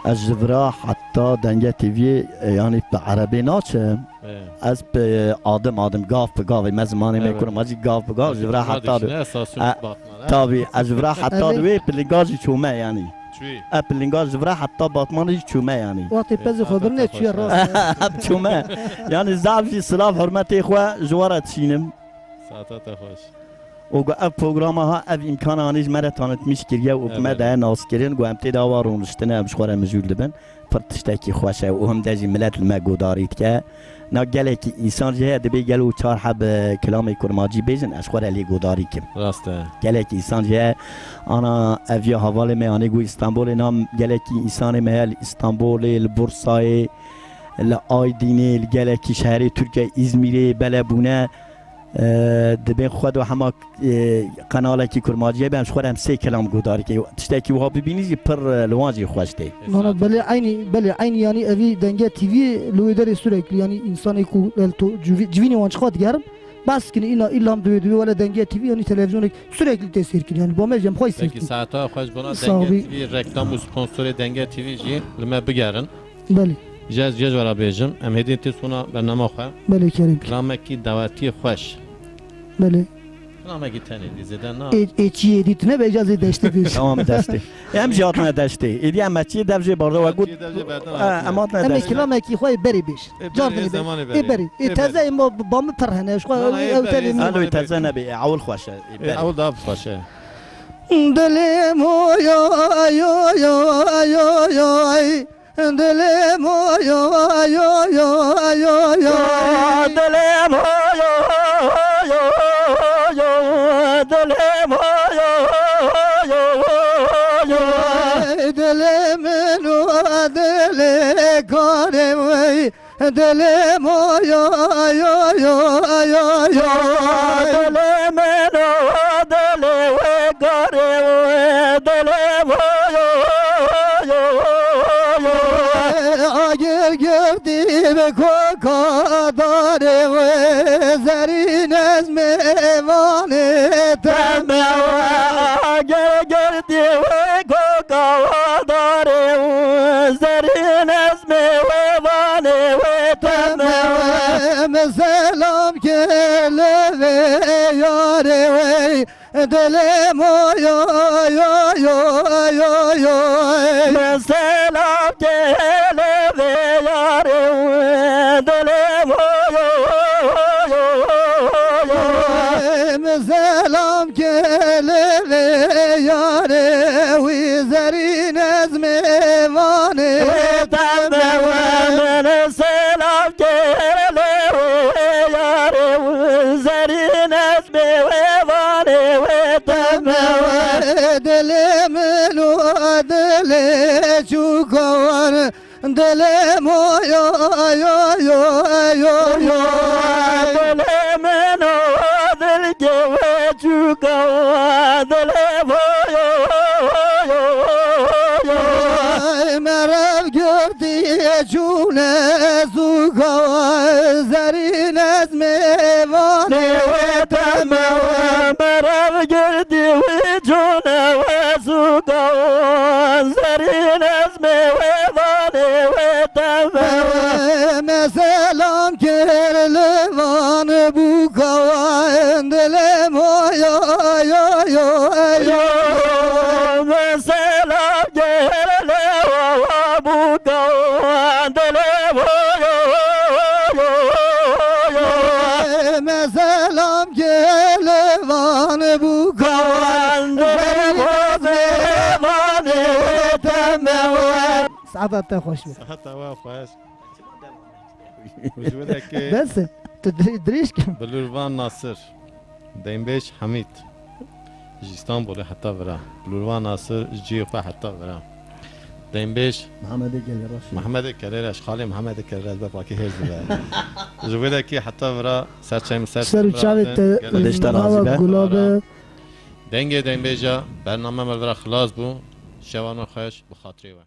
Ez ji vira heta Denge T V'yê, e, yanî bi erebê naçim. Ee. Ez bi adim adim, gav bi gavê, me zimanê me Evet. kurmancî gav bi gav, ji vira Kurmancî heta dişine esas e, Batman, he? Tabî, ez ji vira heta Evet. di wê pilinga jî çûme yanî. Çûyî. E, pilinga ji vira heta Batmanê jî çûme yanî. Wextê pezê xwe birine çûye rast. Çûme. Yanî zaf jî silav hurmetê xwe ji we re dişînim. Saeta te xweş. Û ku ev programa ha, ev îmkana anî ji me re tanitmîş kiriye û bi me Evet. daye naskirin, ku em tê de awa rûniştine, em ji xwe re mijûl dibin. Pir tiştekî xweş e û him de jî milet li me godarî dike. Na gelekî însan jî heye dibê gelo çar heb, e, kilamê kurmancî bêjin, ez ji xwe re lê godarî kim. Rast e. Gelekî însan jî heye, ana ev ya hevalê me anê ku Îstanbulê, na gelekî însanê me heye li Îstanbulê, li Bursayê, li Aydînê, li gelekî şeherê Tirkiye, Îzmîrê, bele bûne. E, dibên xwe do hema, e, qenalekî kurmanciyê be, em ji xwe re em sê kelam guhdarî ke. Tiştekî wiha bibînî jî pir, e, li wan jî xweş tê. Nana, belê eynî, belê eynî, yanî evî Denge T V li wê derê sürekli, yanî însanê ku el to civî-, civînê wan çiqa digerin, behs dikin, îna îlham divê, divê wele Denge T V, yanî televîzyonek sürekli tê sêr kirin, yanî ba me jî em xwe sêr Peki, kirin. Saeta xweş bona Sağ Denge ol. T V, reklam û sponsorê Denge T V jî li me bigerin. Belê. Ji ez, ji ez ji we re bêjim, em hêdî tê sona bernama xwe. Belê, kerem. Kilamekî dawetiyê xweş. Belê. Namekî tenê dî zêde na. Ê, ê çiyê dî tune be, îca zê deştê bêj. Tamam, deştê. Em jî hatine deştê. Êdî em meçiyê dev jê barde we got. Meçiyê dev jê berdana, He, evet. Em hatine Em ê deştê. Kilamekî xwe yê berê bêj. Ê, Car berê, ê dinê be. Zemanê Ê berê. Berê. Ê Ê teze berê. Ê ma bamî pirhene. Xwe Na, na, ê ew berê, tevê ê min. Alo, zemanê ê teze berê. Nebe. Ê, ewil xweş e. Ê berê. Ew da bi xweş e. Dilê mo yo, yo, yo, yo, yo, ay. Dilê mo yo, yo, yo, yo, yo. Dilê mo yo, yo, yo, dilê mo yo, yo, yo. Dilê min û dilê karê wê, dilê mo yo, yo, yo, yo, yo. Dilê min û dilê wê karê wê, dilê mo yo, yo, yo. Agir girtî bi koka darê wê, zerîn ez mêvanê te me we. Agir girtî wê koka darê wê, zerîn ez mêvanê wê te me we. Min selam kir li vê yarê wê. Dilê mo yo, yo, yo, yo, yo. Min selam kele vê yarê wê. Dilê mo yo, yo, yo, yo. Min selam kele vê yarê wî, zerîn ez mêvanê wê te me we. Min selam kele vê yarê wî, zerîn ez mêvanê wê te me we. Dilê min û dilê çûka wan, dilê mo yo, yo, yo, yo, yo. Dilê min û dilkê wê çûka wan, dilê mo yo, yo, yo, yo. Merev girtî çûne sûka wan, zerîn ez mêvanê wê te me we. Merev girtî wî cûne we sûka wan, zerîn ez mêvanê wê te me we. Me selam kir li van bûka wan, dilê mo yo, yo, yo, yo. Yo, me selam kir li van bûka wan, dilê mo yo, yo, yo. Me selam kir li van bûka wan, dilê mo mêvanê wê te me we. Saeta te xweş be. Saeta we xweş. Ji wê dekê Bes e. Tu dir-, dirêj ke. Bilûrvan Nasir. Deynbêj Hemîd. Ji Îstanbulê heta vira. Bilûrvan Nasir ji cihê xwe heta vira. Deynbêj Mehemedê Gelê Reş. Mehemedê Gelê Reş. Xalê Mehemedê Gelê Reş be pakî hêz dibe. Ji wê dekê heta vira ser çayê min ser Ser û çavê te, Gelê Reş. Xwedê ji te razî be. Gula be. Dengê deynbêja bername me vira xilas bû. Şeva me xweş, bi xatirê we.